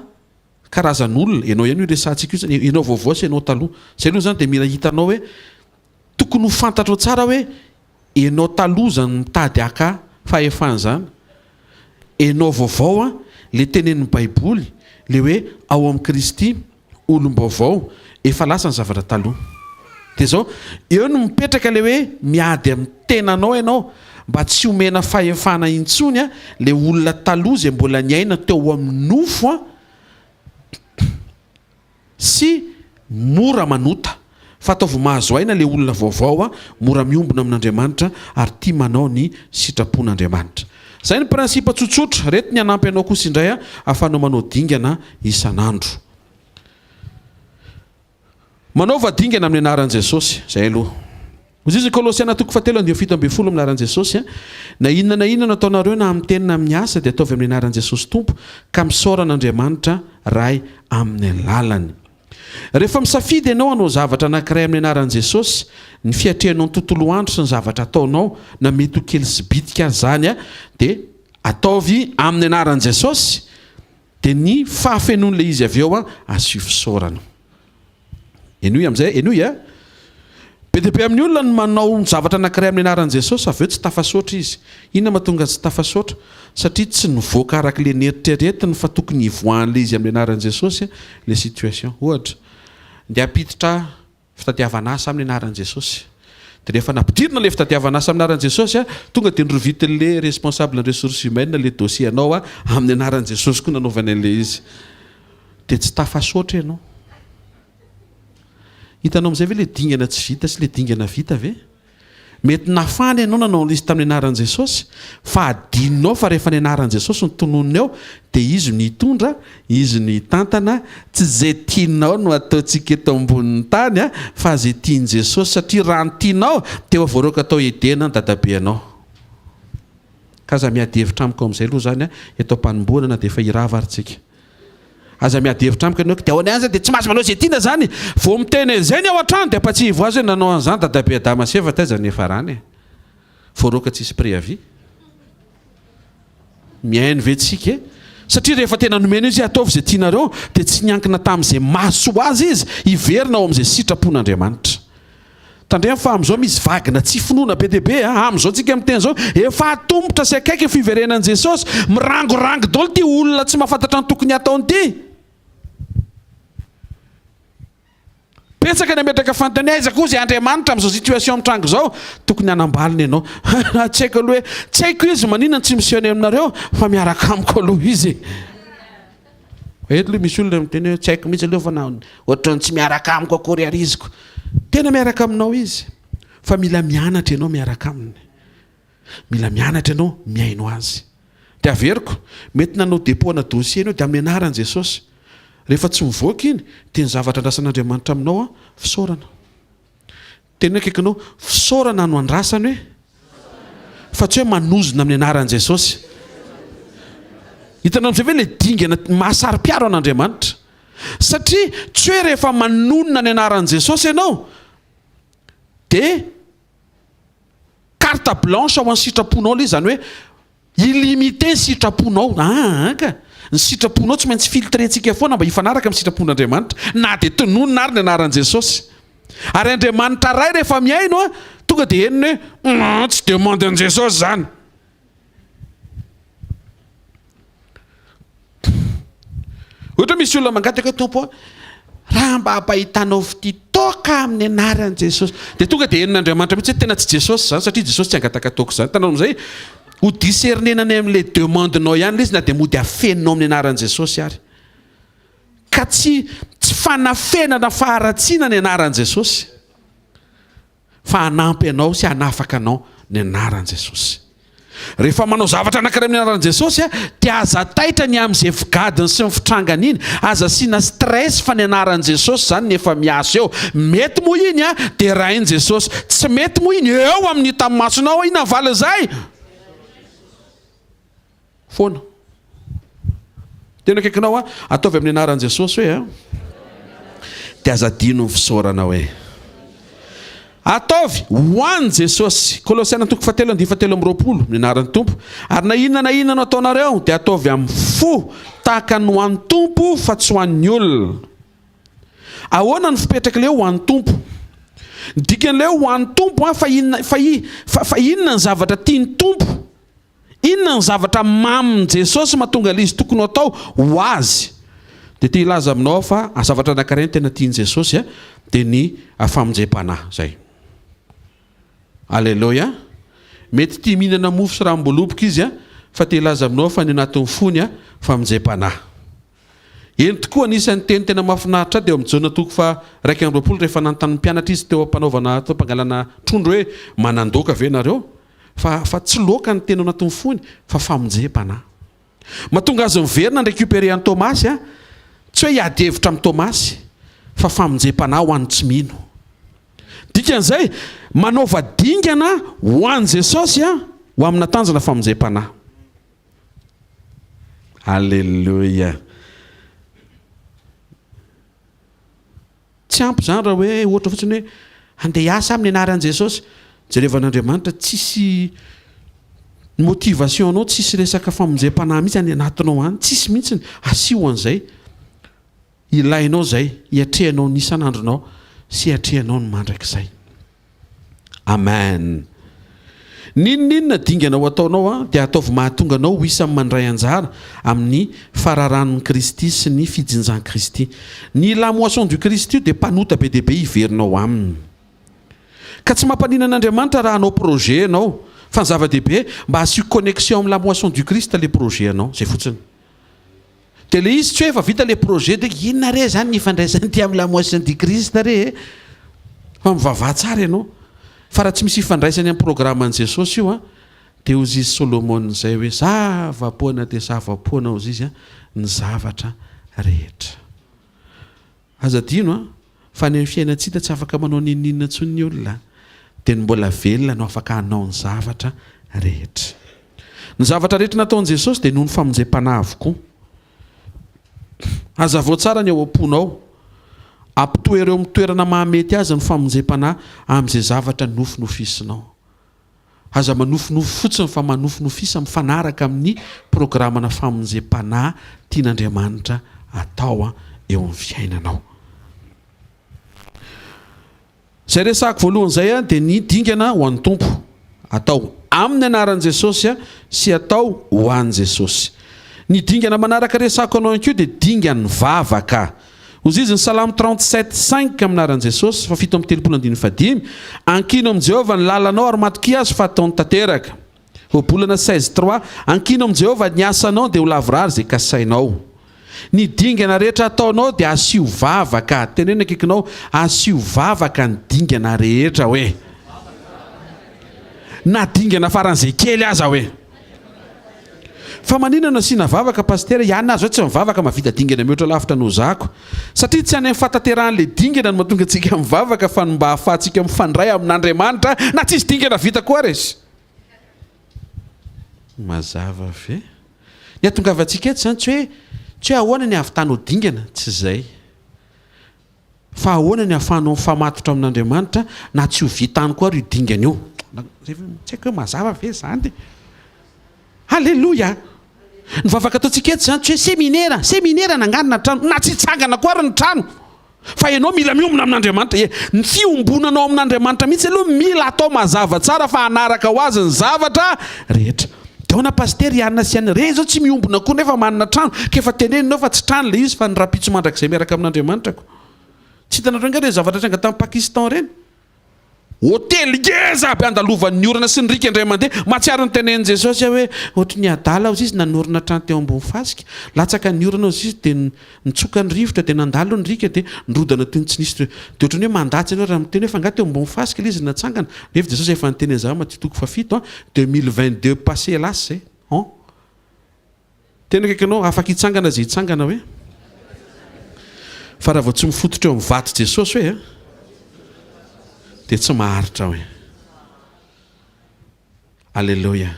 karazan'olona, ianao ihany io resahantsika io zany, ianao vaovao sy ianao taloha. Izay aloha zany dia mila hitanao hoe tokony ho fantatrao tsara hoe ianao taloha zany mitady haka fahefana zany, ianao vaovao an, le tenenin'ny baiboly, Le hoe ao amin'i Kristy, olom-baovao, efa lasa ny zavatra taloha. Dia izao, eo no mipetraka ilay hoe miady amin'ny tenanao ianao mba tsy homena fahefana intsony ilay olona taloha izay mbola niaina teo amin'ny nofo sy mora manota. Fa ataovy mahazo aina ilay olona vaovao mora miombona amin'Andriamanitra ary tia manao ny sitrapon'Andriamanitra. Izay ny principe tsotsotra. Reto ny hanampy anao kosa indray ahafahanao manao dingana isan'andro. Manaova dingana amin'ny anaran'i Jesosy. Izay aloha. Hoy izy Kolosiana toko fahatelo andininy 17 amin'ny anaran'i Jesosy, Na inona na inona no ataonareo na amin'ny teny na amin'ny asa dia ataovy amin'ny anaran'i Jesosy Tompo ka misaora an'Andriamanitra Ray amin'ny alalany. Rehefa misafidy ianao hanao zavatra anankiray amin'ny anaran'i Jesosy, ny fiatrehanao ny tontolo andro sy ny zavatra ataonao na mety ho kely sy bitika aza izany dia ataovy amin'ny anaran'i Jesosy dia ny fahafenoan'ilay izy avy eo asio fisaorana. Henoy amin'izay, henoy a! Be dia be amin'ny olona no manao zavatra anankiray amin'ny anaran'i Jesosy, avy eo tsy tafasaotra izy. Inona mahatonga azy tsy tafasaotra? Satria tsy nivoaka araka ilay neritreretiny fa tokony hivoahan'ilay izy amin'ny anaran'i Jesosy ilay situation. Ohatra, ndeha hampiditra fitadiavana asa amin'ny anaran'i Jesosy. Dia rehefa nampidirina ilay fitadiavana asa amin'ny anaran'i Jesosy, tonga dia norovitin'ilay responsable ny ressources humaines ilay dossier anao amin'ny anaran'i Jesosy koa nanaovany an'ilay izy. Dia tsy tafasaotra ianao. Hitanao amin'izay ve ilay dingana tsy vita sy ilay dingana vita ve? Mety nafana ianao nanao an'ilay izy tamin'ny anaran'i Jesosy, fa adinonao fa rehefa ny anaran'i Jesosy no tononina eo, dia Izy no hitondra, Izy no hitantana, tsy izay tianao no ataontsika eto ambonin'ny tany fa izay tian'i Jesosy, satria raha ny tianao dia efa voaroaka tao Edena ny dadabeanao. Ka aza miady hevitra amiko amin'izay aloha izany eto am-panombohana na dia efa hirava ary tsika. Aza miady hevitra amiko ianao, dia ahoana ihany zany, dia tsy mahazo manao izay tiana zany, vao miteny an'izay ny ao an-trano dia ampatsiahivo azy hoe nanao an'izany dadabe Adama sy Eva taiza ny niafarany e? Voaroaka tsisy préavis. Mihaino ve tsika e? Satria rehefa tena nomena izy hoe ataovy izay tianareo dia tsy niankina tamin'izay mahasoa azy izy hiverina ao amin'izay sitrapon'Andriamanitra. Tandremo fa amin'izao misy vague-na tsy finoana be dia be a! Amin'izao tsika miteny izao, efa atomotra sy akaiky ny fiverenan'i Jesosy, mirangorango daholo ity olona tsy mahafantatra ny tokony hataony ity. Betsaka ny hametraka fanontaniana, aiza koa izay Andriamanitra amin'izao situation mitranga izao? Tokony hanambalina ianao. Tsy haiko aloha hoe, tsy haiko izy maninona no tsy miseho any aminareo fa miaraka amiko aloha izy e. Eto aloha misy olona miteny hoe tsy haiko mihitsy aloha fa na ohatran'ny tsy miaraka amiko akory ary izy ko. Tena miaraka aminao izy fa mila mianatra ianao miaraka aminy. Mila mianatra ianao mihaino azy. Dia averiko, mety nanao dépôt ana dossier ianao dia amin'ny anaran'i Jesosy. Rehefa tsy mivoaka iny dia ny zavatra andrasan'Andriamanitra aminao an, fisaorana. Teny akaikinao, fisaorana no andrasany hoe, fa tsy hoe manozona amin'ny anaran'i Jesosy. Hitanao amin'izay ve ilay dingana mahasaro-piaro an'Andriamanitra? Satria tsy hoe rehefa manonona ny anaran'i Jesosy ianao dia carte blanche ho an'ny sitraponao ilay izy, izany hoe Illimité ny sitraponao, aa ka! Ny sitraponao tsy maintsy filtrer-ntsika foana mba hifanaraka amin'ny sitrapon'Andriamanitra, na dia tononina ary ny anaran'i Jesosy. Ary Andriamanitra Ray rehefa mihaino a, tonga dia henony hoe, humm, tsy demande an'i Jesosy izany. Ohatra hoe misy olona mangataka hoe Tompo a, raha mba ampahitanao fitia toaka amin'ny anaran'i Jesosy. Dia tonga dia henon'Andriamanitra mihitsy hoe tena tsy Jesosy izany satria Jesosy tsy hangataka toaka izany. Hitanao amin'izay, ho discerner-na any amin'ilay demande-nao ihany ilay izy na dia mody afeninao amin'ny anaran'i Jesosy ary. Ka tsy tsy fanafenana faharatsiana ny anaran'i Jesosy. Fa hanampy anao sy hanafaka anao ny anaran'i Jesosy. Rehefa manao zavatra anankiray amin'ny anaran'i Jesosy dia aza taitra ny amin'izay figadiny sy ny fitrangany iny, aza asiana stress fa ny anaran'i Jesosy izany no efa miasa eo. Mety moa iny dia rain'i Jesosy, tsy mety moa iny eo amin'ny hitan'ny masonao, inona ny valin'izay? Foana. Tena akaikinao aho, ataovy amin'ny anaran'i Jesosy hoe a. Dia aza adino ny fisaorana hoe. Ataovy ho an'i Jesosy. Kolosiana toko fahatelo andihy fahatelo amby 20, ny anaran'ny Tompo. Ary na inona na inona no ataonareo, dia ataovy amin'ny fo, tahaka ny ho an'ny Tompo fa tsy ho an'ny olona. Ahoana ny fipetrak'ilay hoe ho an'ny Tompo? Ny dikan'ilay hoe ho an'ny Tompo, fa inona, fa, fa, fa inona ny zavatra tian'ny Tompo? Inona ny zavatra mamin'i Jesosy mahatonga ilay izy tokony ho atao ho Azy? Dia te hilaza aminao aho fa zavatra anankiray no tena tian'i Jesosy a, dia ny famonjem-panahy. Izay. Aleloia. Mety tia mihinana mofo sy ranom-boaloboka izy a, fa te hilaza aminao aho fa ny anatin'ny fony a, famonjem-panahy. Eny tokoa, anisan'ny teny tena mahafinaritra ahy dia ao amin'ny Jaona toko faha 21 rehefa nanontany ny mpianatra izy teo am-panaovana, teo am-pangalana trondro hoe, Manan-doaka ve ianareo? Fa, fa tsy loaka ny teny ao anatin'ny fony, fa famonjem-panahy. Mahatonga azy miverina ni-récupérer an'i Tomasy a, tsy hoe hiady hevitra amin'i Tomasy, fa famonjem-panahy ho an'ny tsy mino. Dikan'izay, manaova dingana ho an'i Jesosy a, ho amina tanjona famonjem-panahy. Alléluia. Tsy ampy izany raha hoe ohatra fotsiny hoe handeha hiasa amin'ny anaran'i Jesosy. Jerevan'Andriamanitra tsisy motivation anao, tsisy resaka famonjem-panahy mihitsy any anatinao any, tsisy mihitsy. Asio an'izay. Ilainao izay hiatrehanao ny isan'andronao sy hiatrehanao ny mandrakizay. Amen. N'inon'inona dingana ho ataonao dia ataovy mahatonga anao ho isan'ny mandray anjara amin'ny fararanon'i Kristy sy ny fijinjan'i Kristy. Ny la moisson du Christ io dia mpanota be dia be hiverina ao aminy. Ka tsy mampanina an'Andriamanitra raha hanao projet ianao fa ny zava-dehibe mba asio connexion amin'ny la moisson du Christ le projet anao. Zay fotsiny. Dia le izy tsy hoe efa vita le projet dia inona re zany ny ifandraisan'ity amin'ny la moisson du Christ re e? Fa mivavaha tsara ianao. Fa raha tsy misy ifandraisany amin'ny programan'i Jesosy io an, dia hozy izy Solomona izay hoe zava-poana dia zava-poana hozy izy an, ny zavatra rehetra. Aza adino an, fa any amin'ny fiainan-tsita tsy afaka manao n'inon'inona intsony ny olona, dia ny mbola velona no afaka hanao ny zavatra rehetra. Ny zavatra rehetra nataon'i Jesosy dia noho ny famonjem-panahy avokoa. Hazavao tsara ny ao am-ponao. Ampitoero eo amin'ny toerana mahamety azy ny famonjem-panahy amin'izay zavatra nofinofisinao. Aza manofinofy fotsiny fa manofinofisa mifanaraka amin'ny programana famonjem-panahy tian'Andriamanitra atao eo amin'ny fiainanao. Izay resahako voalohany izay dia ny dingana ho an'ny Tompo. Atao amin'ny anaran'i Jesosy sy atao ho an'i Jesosy. Ny dingana manaraka resahako anao ihany koa dia dingan'ny vavaka. Hozizy ny Salamo 37, 5 amin'ny anaran'i Jesosy, fa 37 andininy fahadimy, Ankino amin'i Jehovah ny lalanao ary matokia Azy fa hataony tanteraka. Ohabolana 16, 3, Ankino amin'i Jehovah ny asanao dia ho lavorary izay kasainao. Ny dingana rehetra ataonao dia asio vavaka. Teneno ny akaikinao, asio vavaka ny dingana rehetra hoe. Na dingana faran'izay kely aza hoe. Fa maninona no asiana vavaka Pasitera? Iany aza hoe tsy mivavaka mahavita dingana mihoatra lavitra noho zako. Satria tsy any amin'ny fahatanterahan'ilay dingana no mahatonga antsika mivavaka fa ny mba ahafahantsika mifandray amin'Andriamanitra na tsisy dingana vita koa ary e. Mazava ve? Ny hatongavantsika eto izany tsy hoe tsy hoe ahoana ny hahavitanao dingana, tsy izay. Fa ahoana ny ahafahanao mifamatotra amin'Andriamanitra na tsy ho vitany koa ary io dingana io. Tsy haiko hoe mazava ve izany. Aleloia! Ny vavaka ataontsika eto izany tsy hoe seminera, seminera nanganina trano, na tsy hitsangana koa ary ny trano. Fa ianao mila miombona amin'Andriamanitra. E, ny fiombonanao amin'Andriamanitra mihitsy aloha mila atao mazava tsara fa hanaraka ho azy ny zavatra rehetra. Dia ahoana Pasitera i Anna sy Anna ireny izao tsy miombona koa nefa manana trano ka efa teneninao fa tsy trano ilay izy fa ny rahampitso mandrakizay miaraka amin'Andriamanitra ko. Tsy hitanareo angaha ireny zavatra nitranga tany Pakistan ireny? Hotely ngeza aby andalovan'ny orana sy ny riaka indray mandeha. Mahatsiaro ny tenenin'i Jesosy aho hoe ohatry ny adala hozy izy nanorina trano teo ambony fasika. Latsaka ny orana hozy izy dia nitsoka ny rivotra dia nandalo ny riaka dia nirodana toy ny tsy nisy. Dia ohatran'ny hoe mandatsa ianao raha miteny hoe fa angaha teo ambony fasika ilay izy no natsangana? Nefa Jesosy efa niteny an'izany Matio toko fahafito a, 2022 passé lasa izay. An. Tena akaiky anao, afaka hitsangana izay hitsangana hoe. Fa raha vao tsy mifototra eo amin'ny vato Jesosy hoe a, dia tsy maharitra hoe. Aleloia.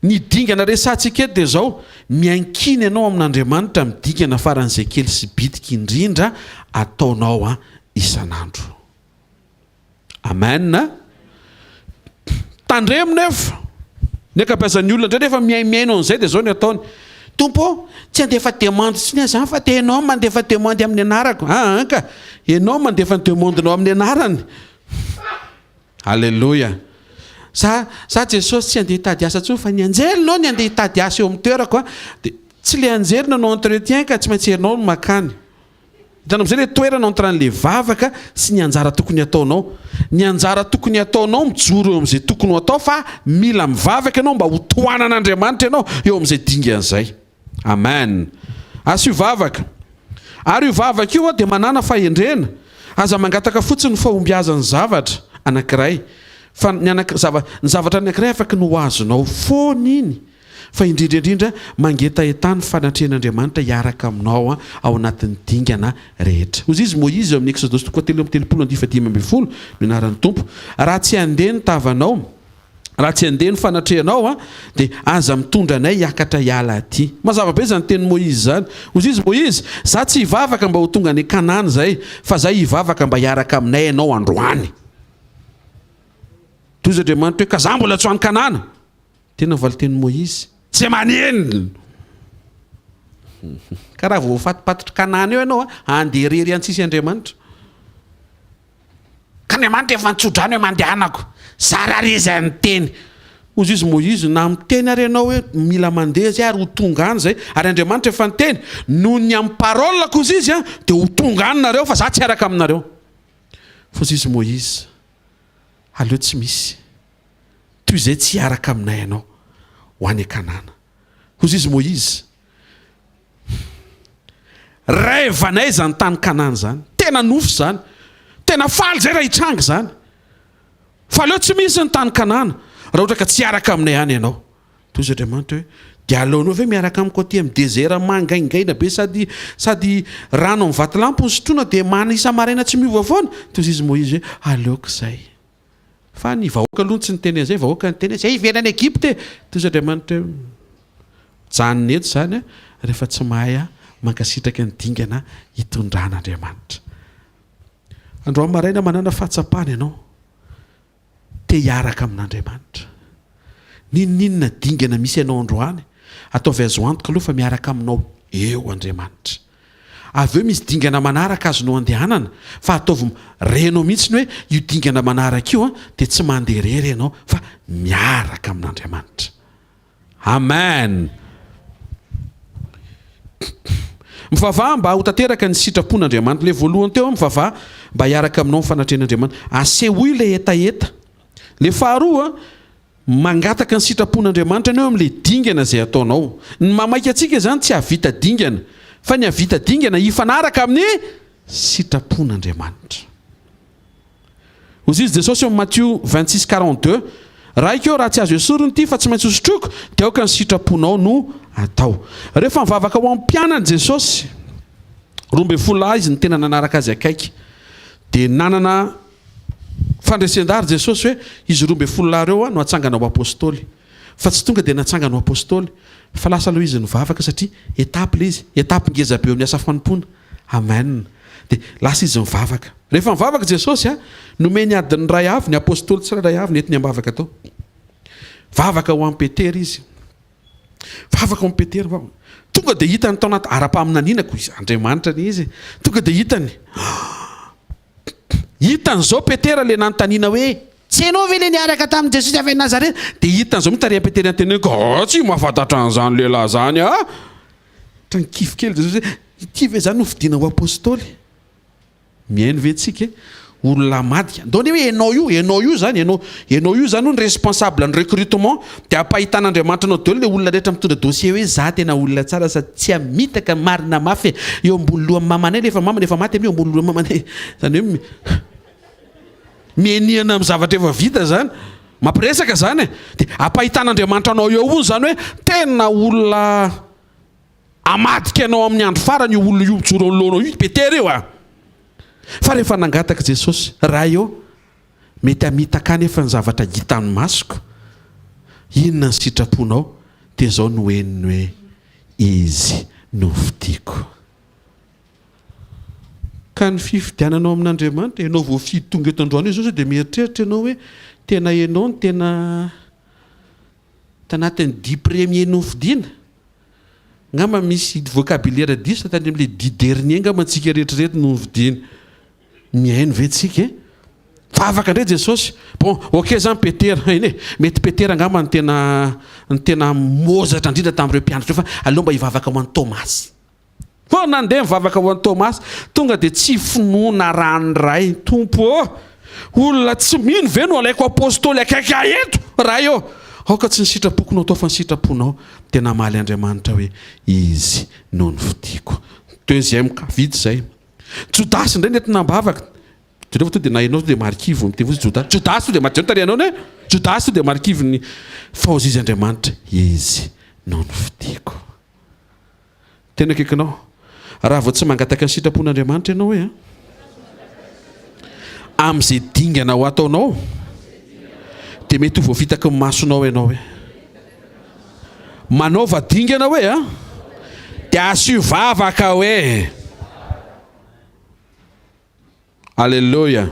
Ny dingana resahantsika eto dia izao, miankina ianao amin'Andriamanitra amin'ny dingana faran'izay kely sy bitika indrindra ataonao isan'andro. Amen. Tandremo nefa, ny ankabeazan'ny olona indray rehefa mihaimihaino an'izay dia izao ny ataony, Tompo ô, tsy handefa demande intsony aho izany fa dia ianao mandefa demande amin'ny anarako. Aa ka, ianao mandefa ny demande-nao amin'ny anarany. Aleloia. Za, za Jesosy tsy handeha hitady asa intsony fa ny anjelinao ny handeha hitady asa eo amin'ny toerako a. Dia. Tsy le anjely nanao entretien ka tsy maintsy ianao no makany. Hitanao amizay le toerana entre anle vavaka sy ny anjara tokony ataonao. Ny anjara tokony ataonao mijoro eo amizay tokony ho atao fa mila mivavaka ianao mba ho tohanan'Andriamanitra ianao eo amizay dingana izay. Amen. Asio vavaka. Ary io vavaka io dia manàna fahendrena. Aza mangataka fotsiny ny fahombiazan'ny zavatra anankiray. Fa ny anaky zava ny zavatra anankiray afaky ny ho azonao foana iny. Fa indrindra indrindra mangetahetà ny fanatrehan'Andriamanitra hiaraka aminao ao anatin'ny dingana rehetra. Hoy izy Moizy eo amin'ny Eksodosy toko fahatelo amby telopolo andihy fahadimy ambin'ny folo, ny anaran'ny Tompo, Raha tsy handeha ny tavanao, raha tsy handeha ny fanatrehanao, dia aza mitondra anay hiakatra hiala aty. Mazava be izany tenin'i Moizy izany. Hoy izy Moizy, Za tsy hivavaka mba ho tonga any Kanana izay, fa zay hivavaka mba hiaraka aminay ianao androany. Toy izy Andriamanitra hoe, Ka za mbola tsy ho any Kanana. Tena valin-tenin'i Moizy, Tsy maninona! Ka raha vao voafatipatitr'i Kanana eo ianao, handeha irery any tsisy Andriamanitra. Ka Andriamanitra efa nitso-drano hoe mandehanako. Zara ary izy niteny. Hozy izy Moizy, na miteny ary ianao hoe mila mandeha zay ary ho tonga any zay. Ary Andriamanitra efa niteny, noho ny amin'ny parole-ko hozy izy dia ho tonga any nareo fa za tsy hiaraka aminareo. Hozy izy Moizy, aleo tsy misy. Toy izay tsy hiaraka aminay ianao ho any Kanana. Hozy izy Moizy, Rêve anay izany tany Kanana izany. Tena nofy izany. Tena faly izay raha hitranga izany. Fa aleo tsy misy ny tany Kanana raha ohatra ka tsy hiaraka aminay any ianao. Toy izy Andriamanitra hoe, Dia aleonao ve miaraka amiko aty amin'ny désert mangaingaina be sady sady rano amin'ny vatolampy no sotroina dia mana isa-maraina tsy miova foana? Toy izy Moizy hoe, Aleoko izay. Fa ny vahoaka aloha tsy niteny an'izay, vahoaka niteny hoe zay hiverina any Egypta e! Toy izay Andriamanitra hoe mijanona eto izany rehefa tsy mahay mankasitraka ny dingana hitondran'Andriamanitra. Androany maraina manana fahatsapana ianao te hiaraka amin'Andriamanitra. N'inon'inona dingana misy anao androany, ataovy azo antoka aloha fa miaraka aminao eo Andriamanitra. Avy eo misy dingana manaraka azonao andehanana fa ataovy renao mihitsy ny hoe io dingana manaraka io dia tsy mandeha irery ianao fa miaraka amin'Andriamanitra. Amen! Mivavaha mba ho tanteraka ny sitrapon'Andriamanitra. Ilay voalohany teo, mivavaha mba hiaraka aminao ny fanatrehan'Andriamanitra. Asehoy ilay hetaheta. Ilay faharoa, Mangataka ny sitrapon'Andriamanitra ianao eo amin'ilay dingana izay ataonao. Ny mamaika antsika izany tsy hahavita dingana, fa ny hahavita dingana hifanaraka amin'ny sitrapon'Andriamanitra. Hoy izy Jesosy eo amin'ny Matio 26, 42, Raiko ô, raha tsy azo esorina ity fa tsy maintsy hosotroiko, dia aoka ny sitraponao no atao. Rehefa nivavaka ho an'ny mpianany Jesosy, 12 lahy izy no tena nanaraka azy akaiky, dia nanana Fandresen-dahary Jesosy hoe izy 12 lahy ireo no hatsangana ho apostoly. Fa tsy tonga dia natsangana ho apostoly fa lasa aloha izy nivavaka satria étape ilay izy, étape ngeza be eo amin'ny asa fanompoana. Amen. Dia lasa izy nivavaka. Rehefa nivavaka Jesosy, nomeny adiny iray avy ny apostoly tsirairay avy nentiny am-bavaka tao. Vavaka ho an'i Petera izy. Vavaka ho an'i Petera, vavaka. Tonga dia hitany tao anaty ara-paminaniana koa izy, Andriamanitra anie izy e. Tonga dia hitany. Hitany izao Petera ilay nanontaniana hoe, Tsy ianao ve ilay niaraka tamin'i Jesosy avy any Nazareta? Dia hitany izao mihitsy tarehin'i Petera niteny hoe, Ka tsy mahafantatra an'izany lehilahy izany aho. Ohatran'ny kivy kely Jesosy hoe, Ity ve izany no fidiana ho apostoly? Mihaino ve tsika e? Olona hamadika. Ndao anie hoe ianao io, ianao io izany, ianao, ianao io izany hono responsable ny recrutement, dia ampahitan'Andriamanitra anao daholo ilay olona rehetra mitondra dossier hoe za tena olona tsara sady tsy hamitaka marina mafy e, eo ambony lohan'ny mamanay nefa mamany efa maty eo ambony lohan'ny mamanay, izany hoe mianiana amin'ny zavatra efa vita izany, mampiresaka izany e, dia ampahitan'Andriamanitra anao eo hono izany hoe tena olona hamadika anao amin'ny andro farany io olona io mijoro eo anoloanao io, i Petera io a! Fa rehefa nangataka Jesosy, Ray ô, Mety hamitaka ahy nefa ny zavatra hitan'ny masoko. Inona ny sitraponao? Dia izao no henony hoe, Izy no fidiko. Ka ny fifidiananao amin'Andriamanitra, ianao voafidy tonga eto androany io izao sao dia mieritreritra ianao hoe tena ianao no tena tanatin'ny dix premiers nofidiana? Angamba misy vocabulaire diso tany amin'ilay dix derniers angamba antsika rehetra ireto no nofidiana. Mihaino ve tsika e? Vavaka indray Jesosy. Bon, ok zany Petera, eny e, mety Petera angamba no tena no tena mozatra indrindra tamin'ireo mpianatra ireo fa aleo mba hivavaka ho an'i Tomasy. Vao nandeha nivavaka ho an'i Tomasy, tonga dia tsy finoana ranoray, Tompo ô! Olona tsy mino ve no alaiko apostoly akaiky ahy eto? Ray ô! Aoka tsy ny sitrapoko no atao fa ny sitraponao. Dia namaly Andriamanitra hoe, Izy no nofidiko. Deuxième cas, vita izay. Jodasy indray nentina am-bavaka. Jereo fa tonga dia na ianao tonga dia marikivy miteny fotsiny Jodasy. Jodasy tonga dia jereo ny tarehinao anie. Jodasy tonga dia marikivy ny fa hozy izy Andriamanitra, Izy no nofidiko. Tena akaikinao. Raha vao tsy mangataka ny sitrapon'Andriamanitra ianao hoe an, amin'izay dingana ho ataonao dia mety ho voafitaky ny masonao ianao hoe. Manaova dingana hoe an, dia asio vavaka hoe. Aleloia.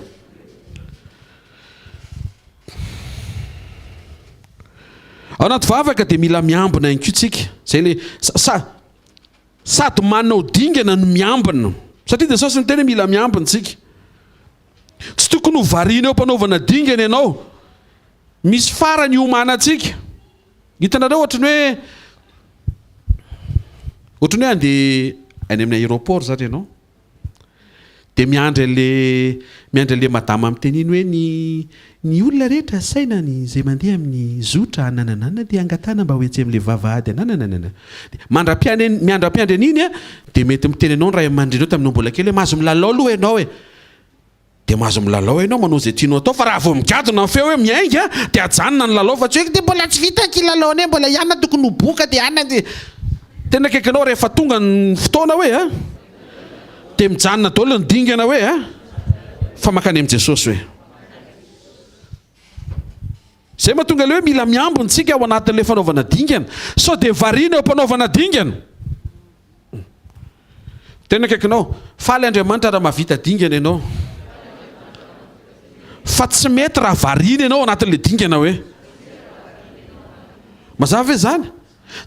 Ao anaty vavaka dia mila miambina ihany koa tsika. Zay le sa sady manao dingana no miambina. Satria Jesosy niteny hoe mila miambina tsika. Tsy tokony ho variana eo am-panaovana dingana ianao. Misy farany iomanantsika. Hitanareo ohatry ny hoe ohatry ny hoe andeha any amin'ny aéroport zany ianao. Dia miandry an'le miandry an'le madama miteny iny hoe ny ny olona rehetra asaina ny izay mandeha amin'ny zotra anananana dia angatahana mba ho etsy amin'le vavahady anananana. Dia mandra-piandry miandra-piandry an'iny a dia mety miteny anao ny ray aman-dreninao taminao mbola kely hoe mahazo milalao aloha ianao e. Dia mahazo milalao ianao manao izay tianao atao fa raha vao migadona ny feo hoe miainga dia ajanona ny lalao fa tsy hoe dia mbola tsy vita ny kilalaonay mbola i anona tokony ho boka dia anona dia tena akaiky anao rehefa tonga ny fotoana hoe a dia mijanona daholo ny dingana hoe a fa mankany amin'i Jesosy hoe izay mahatonga ilay hoe mila miambina isika ao anatin'ilay fanaovana dingana sao dia variana eo am-panaovana dingana. Tena akaikinao. Faly Andriamanitra raha mahavita dingana ianao. Fa tsy mety raha variana ianao anatin'ilay dingana hoe. Mazava ve izany?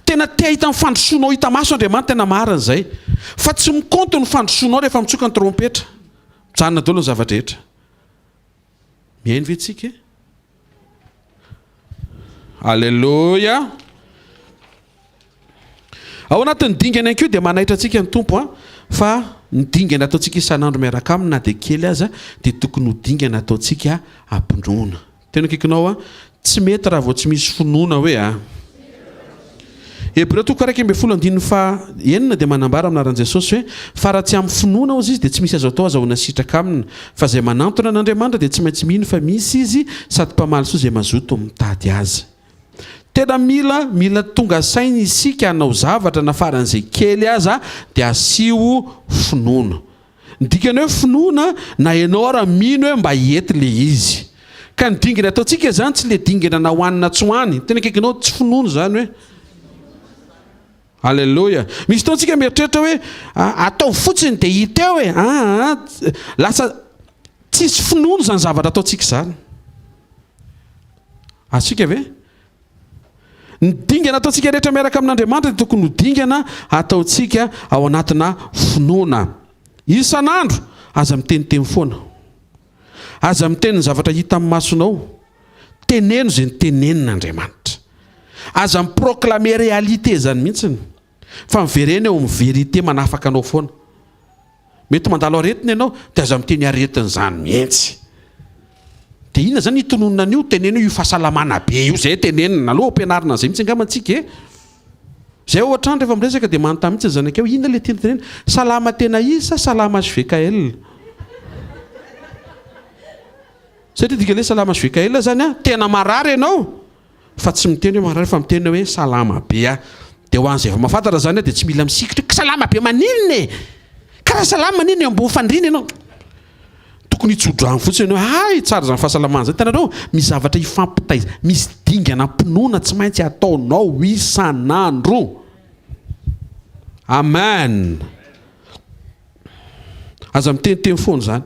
Tena te hahita ny fandrosoanao hita maso Andriamanitra, tena marina izay. Fa tsy mikaonty ny fandrosoanao rehefa mitsoka ny trompetra. Mijanona daholo ny zava-drehetra. Mihaino ve tsika e? Aleloia! Ao anatin'ny dingana ihany koa dia manaitra antsika ny Tompo a, fa ny dingana ataontsika isan'andro miaraka aminy na dia kely aza dia tokony ho dingana ataontsika am-pinoana. Tena akaikinao a, tsy mety raha vao tsy misy finoana hoe a. Hebreo toko 11 andininy faha enina dia manambara amin'ny anaran'i Jesosy hoe, Fa raha tsy amin'ny finoana hozy izy dia tsy misy azo atao azahoana sitraka aminy, fa izay manantona an'Andriamanitra dia tsy maintsy mino fa misy Izy sady mpamaly soa izay mazoto mitady Azy. Tena mila mila tonga saina isika hanao zavatra na faran'izay kely aza dia asio finoana. Ny dikany hoe finoana na ianao ara mino hoe mba hety le izy. Ka ny dingana ataontsika izany tsy le dingana na ho any na tsy ho any. Tena akaikinao tsy finoana izany hoe. Alléluia. Misy fotoana tsika mieritreritra hoe ataovy fotsiny dia hita eo e. Aa lasa tsisy finoana izany zavatra ataontsika izany. Azontsika ve? Ny dingana ataontsika rehetra miaraka amin'Andriamanitra dia tokony ho dingana ataontsika ao anatina finoana. Isan'andro, aza miteniteny foana. Aza miteny ny zavatra hita amin'ny masonao. Teneno izay notenenin'Andriamanitra. Aza mi-proclamer réalité izany mihitsy, fa miverena eo amin'ny vérité manafaka anao foana. Mety mandalo aretina ianao dia aza miteny aretina izany mihitsy. Dia inona izany hitononana an'io? Teneno io fahasalamana be io, izay tenenina. Aleo ampianarina an'izay mihitsy angamba tsika e. Izay ohatra any rehefa miresaka dia manontany mihitsy ny zanakay hoe inona ilay tiana tenenina? Salama tena izy sa salama HVKL? Satria dikan'ilay salama HVKL izany an, tena marary ianao. Fa tsy miteny hoe marary fa miteny hoe salama be aho. Dia ho an'izay efa mahafantatra izany dia tsy mila misikitra hoe salama be maninona e! Ka raha salama maninona eo ambony fandriana ianao? Tokony hitso-drano fotsiny ianao hoe hay tsara izany fahasalamana izany. Hitanareo, misy zavatra ifampitaiza, misy dingana am-pinoana tsy maintsy ataonao isan'andro. Amen. Aza miteniteny foana izany.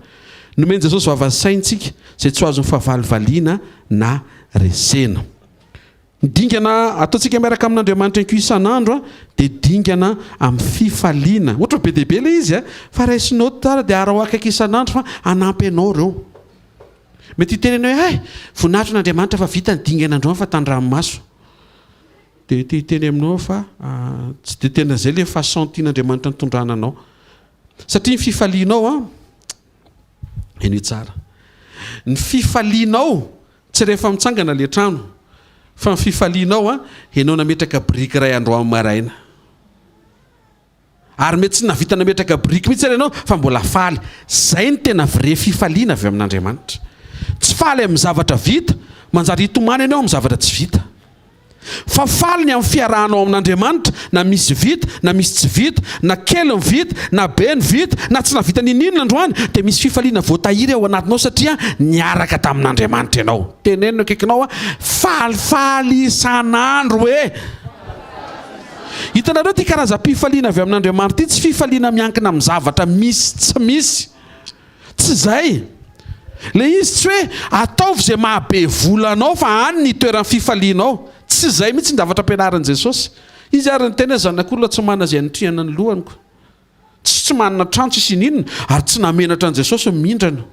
Nomen'i Jesosy vava saintsika izay tsy ho azon'ny fahavalo valiana na resena. Ny dingana ataontsika miaraka amin'Andriamanitra ihany koa isan'andro dia dingana amin'ny fifaliana. Ohatra be dia be ilay izy fa raiso note tsara dia araho akaiky isan'andro fa hanampy anao ireo. Mety hiteny ianao hoe, hay, voninahitro an'Andriamanitra fa vita ny dingana androany fa tandramaso. Dia te hiteny aminao aho fa tsy dia tena izay ilay façon tian'Andriamanitra nitondrana anao. Satria ny fifalianao an, henoy tsara, ny fifalianao tsy rehefa mitsangana ilay trano, fa ny fifalianao an, ianao nametraka biriky iray androany maraina. Ary mety tsy nahavita nametraka biriky mihitsy ary ianao fa mbola faly. Izay no tena vrai fifaliana avy amin'Andriamanitra. Tsy faly amin'ny zavatra vita, manjary hitomany ianao amin'ny zavatra tsy vita. Fa faly ny amin'ny fiarahanao amin'Andriamanitra na misy vita na misy tsy vita, na kely ny vita na be ny vita, na tsy nahavita n'inon'inona androany dia misy fifaliana voatahiry ao anatinao satria niaraka tamin'Andriamanitra ianao. Teneno ny akaikinao hoe falifaly isan'andro e! Hitanareo ity karazam-pifaliana avy amin'Andriamanitra ity tsy fifaliana miankina amin'ny zavatra misy tsy misy. Tsy izay. Ilay izy tsy hoe ataovy izay maha be vola anao fa any ny itoeran'ny fifalianao. Tsy izay mihitsy ny zavatra ampianarin'i Jesosy. Izy ary niteny hoe zanak'olona tsy manana izay anitrihana ny lohany ko. Tsy tsy manana trano tsisy ininona ary tsy nahamenatra an'i Jesosy ny mindrana.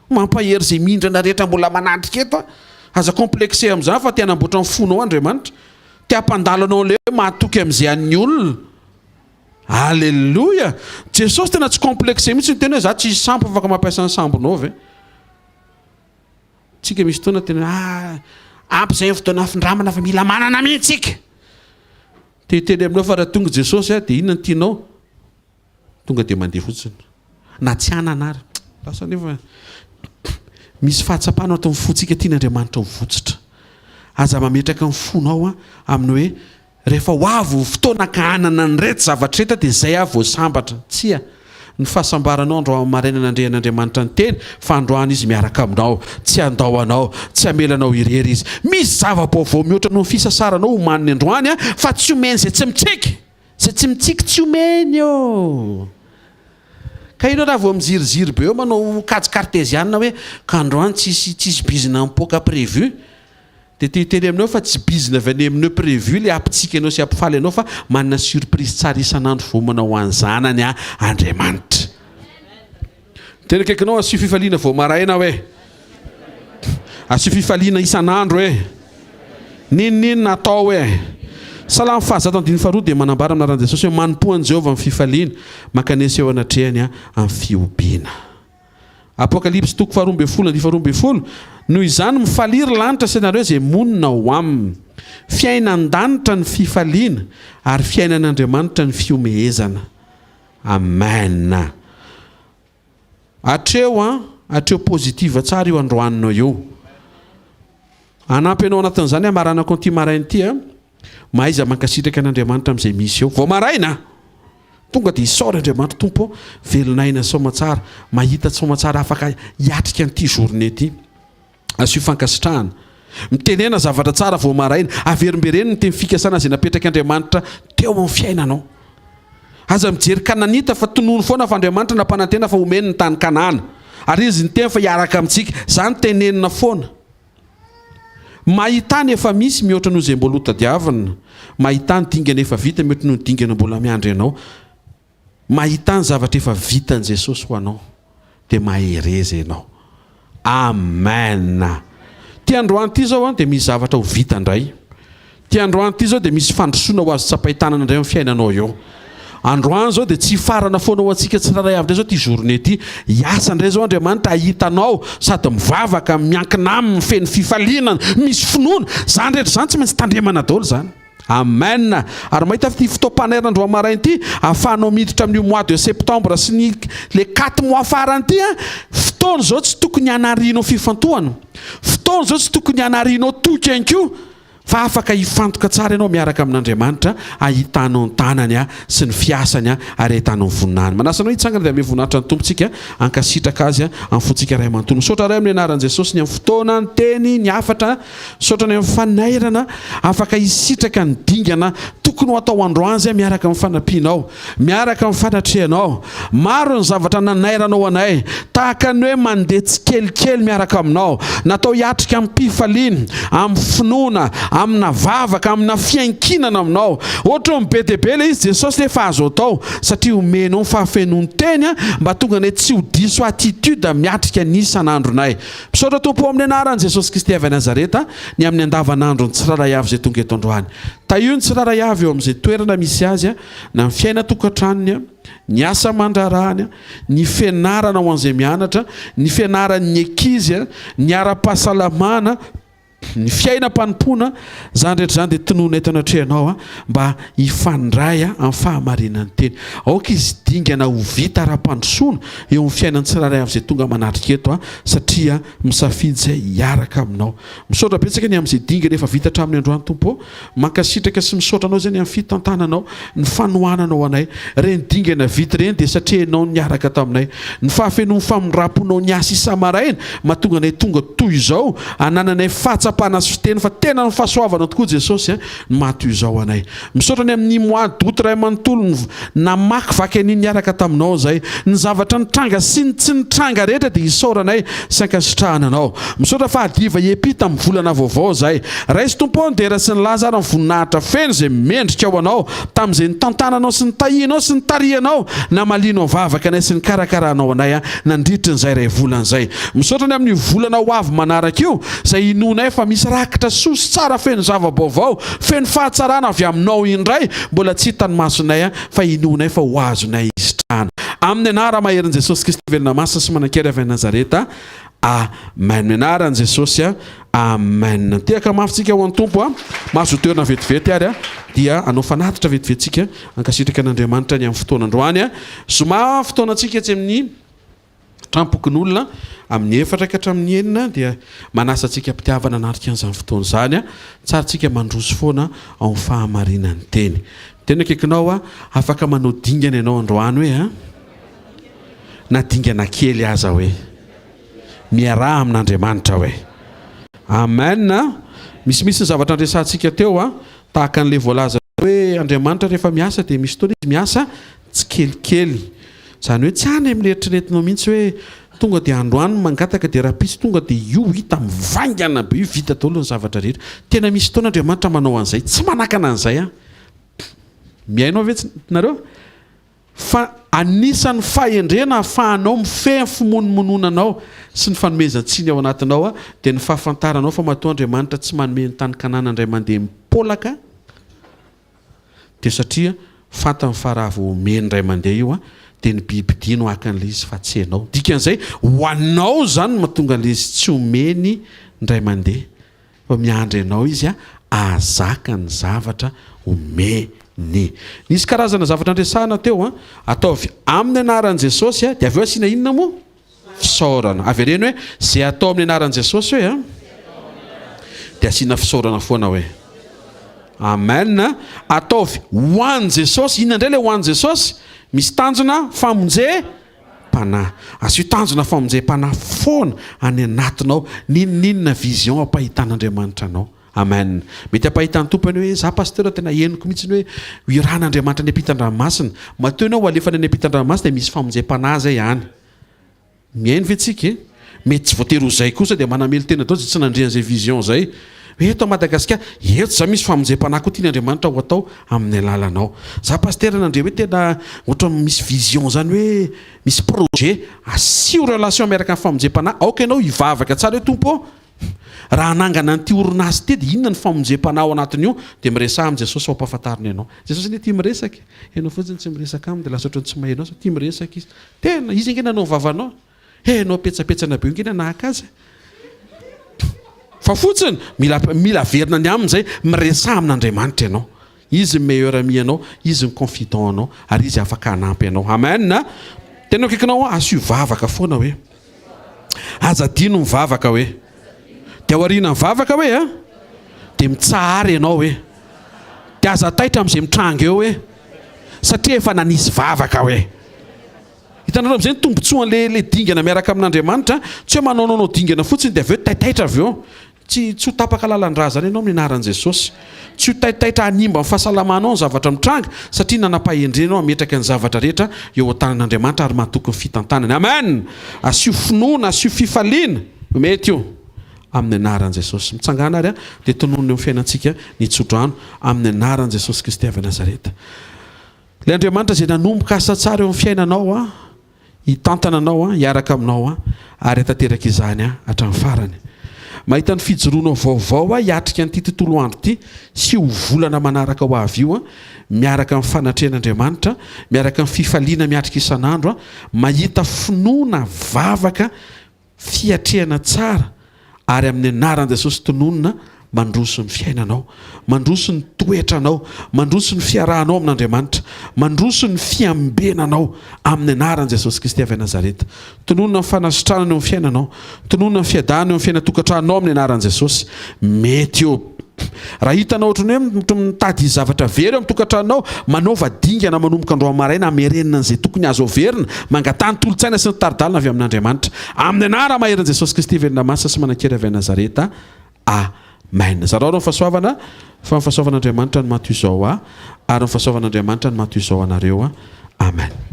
Mampahery izay mindrana rehetra mbola manatrika eto aho. Aza complexé amin'izany fa te hanamboatra ny fonao Andriamanitra. Te hampandalo anao an'ilay hoe mahatoky amin'izay an'ny olona. Alléluia! Jesosy tena tsy complexé mihitsy niteny hoe za tsisy sambo afaka mampiasa ny sambonao ve? Tsika misy fotoana tena ah ampy izay ny fotoana findramana fa mila manana mihitsy tsika. Te hiteny aminao fa raha tonga Jesosy dia inona no tianao? Tonga dia mandeha fotsiny. Na tsy hanana ary. Lasa nefa misy fahatsapana ato amin'ny fontsika tian'Andriamanitra ho votsitra. Aza mametraka ny fonao amin'ny hoe rehefa ho avy ny fotoana ka hanana an'ireto zavatra ireto aho dia izay aho vao sambatra. Tsia. Ny fahasambaranao androany maraina nandrehan'Andriamanitra ny teny fa androany Izy miaraka aminao. Tsy handao anao, tsy hamela anao irery Izy. Misy zava-baovao mihoatra noho ny fisasaranao omaniny androany fa tsy omeny izay tsy mitsiky. Izay tsy mitsiky tsy omeny ô! Ka ianao raha vao miziriziry be eo manao kajy karteziana hoe ka androany tsisy tsisy bizina mipoaka prévu dia te hiteny aminao fa tsy bizina avy any amin'eo prévu ilay hampitsiky anao sy hampifaly anao fa manana surprise tsara isan'andro voamana ho an'ny zanany Andriamanitra. Tena akaikinao asio fifaliana vao maraina hoe. Asio fifaliana isan'andro e. N'inon'inona atao e. Salamo fahazato andininy faharoa dia manambara amin'ny anaran'i Jesosy hoe manompoa an'i Jehovah amin'ny fifaliana, mankanesa eo anatrehany amin'ny fihobiana. Apokalypsy toko faharoa ambin'ny folo andininy faharoa ambin'ny folo Noho izany mifalia ry lanitra sy ianareo izay monina ao aminy. Fiainan-danitra ny fifaliana ary fiainan'Andriamanitra ny fihomehezana. Amen. Hatreo an, hatreo positive tsara io androaninao io. Hanampy anao anatin'izany hamaranako an'ity maraina ity an. Mahaiza mankasitraka an'Andriamanitra amin'izay misy eo. Vao maraina! Tonga dia isaory Andriamanitra, Tompo ô, velon'aina soamatsara, mahita soamatsara afaka hiatrika an'ity journée ity. Asio fankasitrahana. Mitenena zavatra tsara vao maraina. Averimbereno ny teny fikasana izay napetrak'Andriamanitra teo amin'ny fiainanao. Aza mijery Kananita fa tonony foana fa Andriamanitra nampanantena fa homeny ny tany Kanana. Ary Izy niteny fa hiaraka amintsika. Izany tenenina foana. Mahità ny efa misy mihoatra noho izay mbola hotadiavina. Mahità ny dingana efa vita mihoatra noho ny dingana mbola miandry anao. Mahità ny zavatra efa vitan'i Jesosy ho anao dia mahereza ianao. Amen! Ty androany ity izao dia misy zavatra ho vita indray. Ty androany ity izao dia misy fandrosoana ho azo tsapain-tanana indray amin'ny fiainanao eo. Androany izao dia tsy hifarana foana ho antsika tsirairay avy indray izao ity journée ity. Hiasa indray izao Andriamanitra hahita anao sady mivavaka, miankina aminy, feno fifaliana, misy finoana. Izany rehetra izany tsy maintsy tandremana daholo izany. Amen! Ary mahita ity fotoam-panairana androany maraina ity, ahafahanao miditra amin'io mois de septembre sy ny le quatre mois farany ity an, fotoana izao tsy tokony hanarianao fifantohana, fotoana izao tsy tokony hanarianao toky ihany koa, fa afaka hifantoka tsara ianao miaraka amin'Andriamanitra, ahitanao ny tanany sy ny fiasany ary ahitanao ny voninahiny. Manasa anao hitsangana dia hanome voninahitra ny Tompontsika, hankasitraka Azy amin'ny fontsika iray manontolo. Misaotra Ray amin'ny anaran'i Jesosy ny amin'ny fotoana, ny teny, ny hafatra. Misaotra ny amin'ny fanairana afaka hisitraka ny dingana tokony. tokony ho atao androany izay miaraka amin'ny fanampianao, miaraka amin'ny fanatrehanao. Maro ny zavatra nanairanao anay, tahaka ny hoe mandeha tsikelikely miaraka aminao. Natao hiatrika amim-pifaliana, amin'ny finoana, amina vavaka, amina fiankinana aminao. Ohatran'ny be dia be ilay izy Jesosy nefa azo atao satria omenao ny fahafenoan-teny mba tonga anay tsy ho diso attitude miatrika ny isan'andronay. Misaotra Tompo o amin'ny anaran'i Jesosy Kristy avy any Nazareta ny amin'ny andavanandron'ny tsirairay avy izay tonga eto androany. Tahio ny tsirairay avy eo amin'izay toerana misy azy na ny fiainan-tokantranony, ny asa aman-draharahany, ny fianarana ho an'izay mianatra, ny fianaran'ny ankizy, ny ara-pahasalamana, Ny fiainam-panompoana, izany rehetra izany dia tononina eto anatrehanao mba hifandray amin'ny fahamarinan'ny teny. Aoka izy dingana ho vita ara-pandrosoana eo amin'ny fiainan'ny tsirairay avy izay tonga manatrika eto satria misafidy izay hiaraka aminao. Misaotra betsaka ny amin'izay dingana efa vita hatramin'ny androany Tompo ô. Mankasitraka sy misaotra anao izay ny amin'ny fitantananao, ny fanohananao anay. Ireny dingana vita ireny dia satria ianao no niaraka taminay. Ny fahafenoan'ny famindram-ponao niasa isa-maraina mahatonga anay tonga toy izao, anananay fahatsapana sy fiteny fa tena ny fahasoavanao tokoa Jesosy no maha toy izao anay. Misaotra ny amin'ny mois d'août iray manontolo namakivaky an'iny niaraka taminao izay. Ny zavatra nitranga sy ny tsy nitranga rehetra dia isaoranay sy ankasitrahana anao. Misaotra fa hadiva hiampita amin'ny volana vaovao izay. Raiso Tompo ô ny dera sy ny laza ary ny voninahitra feno izay mendrika ho anao tamin'izay nitantananao sy nitahianao sy nitarihanao namalianao vavaka anay sy nikarakaranao anay nandritry ny izay iray volana izay. Misaotra ny amin'io volana ho avy manaraka io izay inoanay fa misy rakitra soa sy tsara feno zava-baovao feno fahatsarana avy aminao indray mbola tsy hitan'ny masonay fa inoanay fa ho azonay hisitrahana. Amin'ny anara-maherin'i Jesosy Kristy velona masina sy manan-kery avy any Nazareta. Amen. Amin'ny anaran'i Jesosy. Amen. Tehaka mafy tsika ho an'ny Tompo a. Mahazo toerana vetivety ary a. Dia hanao fanatitra vetivety tsika hankasitraka an'Andriamanitra ny amin'ny fotoana androany a. Zoma fotoanantsika etsy amin'ny Tranompokonolona amin'ny efatra ka hatramin'ny enina dia manasa antsika am-pitiavana hanatrika an'izany fotoana izany a. Tsara tsika mandroso foana ao amin'ny fahamarinan'ny teny. Tena akaikinao a, afaka manao dingana ianao androany hoe a. Na dingana kely aza hoe. Miaraha amin'Andriamanitra hoe. Amen a. Misimisy ny zavatra andresantsika teo a, tahaka an'ilay voalaza hoe Andriamanitra rehefa miasa dia misy fotoana izy miasa tsikelikely. Izany hoe tsy any amin'ny eritreretinao mihitsy hoe tonga dia androany mangataka dia rahampitso tonga dia io hita mivaingana be io vita daholo ny zavatra rehetra. Tena misy fotoana Andriamanitra manao an'izay, tsy manakana an'izay aho. Mihaino aho ve tsy nareo? Fa anisan'ny fahendrena ahafahanao mifehy ny fimonomononanao sy ny fanomezan-tsiny ao anatinao dia ny fahafantaranao fa matoa Andriamanitra tsy manome ny tany Kanana indray mandeha mipolaka dia satria fantany fa raha vao omeny indray mandeha io dia ny bibidia no haka an'ilay izy fa tsy ianao. Dikan'izay ho anao izany no mahatonga an'ilay izy tsy omeny indray mandeha fa miandry anao izy ahazaka ny zavatra omeny. Nisy karazana zavatra niresahana teo, ataovy amin'ny anaran'i Jesosy dia avy eo asiana inona moa? Fisaorana. Avereno hoe, Izay atao amin'ny anaran'i Jesosy hoe an. Dia asiana fisaorana foana hoe. Amen. Ataovy ho an'i Jesosy. Inona indray ilay ho an'i Jesosy? Misy tanjona famonjem-panahy. Asio tanjona famonjem-panahy foana any anatinao. N'inon'inona vision ampahitan'Andriamanitra anao. Amen. Mety hampahita ny Tompo ianao hoe za pasteur tena henoko mihitsy ny hoe ho irahan'Andriamanitra any ampitan-dranomasina. Matoa ianao ho alefany any ampitan-dranomasina dia misy famonjem-panahy zay any. Mihaino ve tsika e? Mety tsy voatery ho zay kosa dia manamelo-tena daholo zay tsy nandre an'izay vision zay. Hoe eto Madagasikara, eto za misy famonjem-panahy koa tian'Andriamanitra ho atao amin'ny alalanao. Za pasteur nandre hoe tena ohatran'ny misy vision zany hoe misy projet. Asio relation miaraka amin'ny famonjem-panahy. Aoka ianao hivavaka tsara hoe Tompo ô, Raha hanangana an'ity orinasa ity dia inona ny famonjem-panahy ao anatin'io? Dia miresaha amin'i Jesosy fa ampahafantariny anao. Jesosy anie tia miresaka e! Ianao fotsiny tsy miresaka aminy dia lasa ohatran'ny tsy mahay anao satria tia miresaka izy. Tena, izy ange nanao ny vavanao. He, ianao petsapetsana be io ange nanahaka azy e! Fa fotsiny, mila, mila averina ny aminy izay, miresaha amin'Andriamanitra ianao. Izy ny meilleur ami anao, Izy ny confident anao, ary Izy afaka hanampy anao. Amen! Tena akaikinao aho, asio vavaka foana hoe. Aza adino mivavaka hoe. Dia aorianan'ny vavaka hoe a. Dia mitsahara ianao hoe. Dia aza taitra amin'izay mitranga eo hoe. Satria efa nanisy vavaka hoe. Hitanareo amin'izay ny tombontsoan'ilay ilay dingana miaraka amin'Andriamanitra, tsy hoe manaonaonao dingana fotsiny dia avy eo taitaitra avy eo. Tsy tsy ho tapaka lalan-drà izany ianao amin'ny anaran'i Jesosy. Tsy ho taitaitra hanimba ny fahasalamanao ny zavatra mitranga satria nanam-pahendrena ianao hametraka ny zavatra rehetra eo an-tanan'Andriamanitra ary mahatoky ny fitantanany. Amen! Asio finoana, asio fifaliana. Mety io. Amin'ny anaran'i Jesosy. Mitsangàna ary dia tononina eo amin'ny fiainantsika ny tsodrano amin'ny anaran'i Jesosy Kristy avy Nazareta. Ilay Andriamanitra izay nanomboka asa tsara eo amin'ny fiainanao an, hitantana anao an, hiaraka aminao an, ary hatanteraka izany an hatramin'ny farany. Mahita ny fijoroanao vaovao aho hiatrika an'ity tontolo andro ity sy io volana manaraka ho avy io an, miaraka amin'ny fanatrehan'Andriamanitra, miaraka amin'ny fifaliana miatrika isan'andro an, mahita finoana, vavaka, fiatrehana tsara ary amin'ny anaran'i Jesosy tononina mandroso ny fiainanao, mandroso ny toetranao, mandroso ny fiarahanao amin'Andriamanitra, mandroso ny fiambenanao amin'ny anaran'i Jesosy Kristy avy Nazareta. Tononina ny fanasitranana eo amin'ny fiainanao, tononina ny fiadanana eo amin'ny fiainan-tokantranonao amin'ny anaran'i Jesosy. Mety io. Raha hitanao ohatran'ny hoe mitady zavatra very eo amin'ny tokantranonao, manaova dingana manomboka androany maraina hamerenana an'izay tokony azo averina, mangataha ny tolo-tsaina sy ny tari-dalana avy amin'Andriamanitra. Amin'ny anara-maherin'i Jesosy Kristy velona masina sy manan-kery avy any Nazareta. Amen. Zarao ny fahasoavana, fa ny fahasoavan'Andriamanitra no maha toy izao ahy, ary ny fahasoavan'Andriamanitra no maha toy izao anareo. Amen.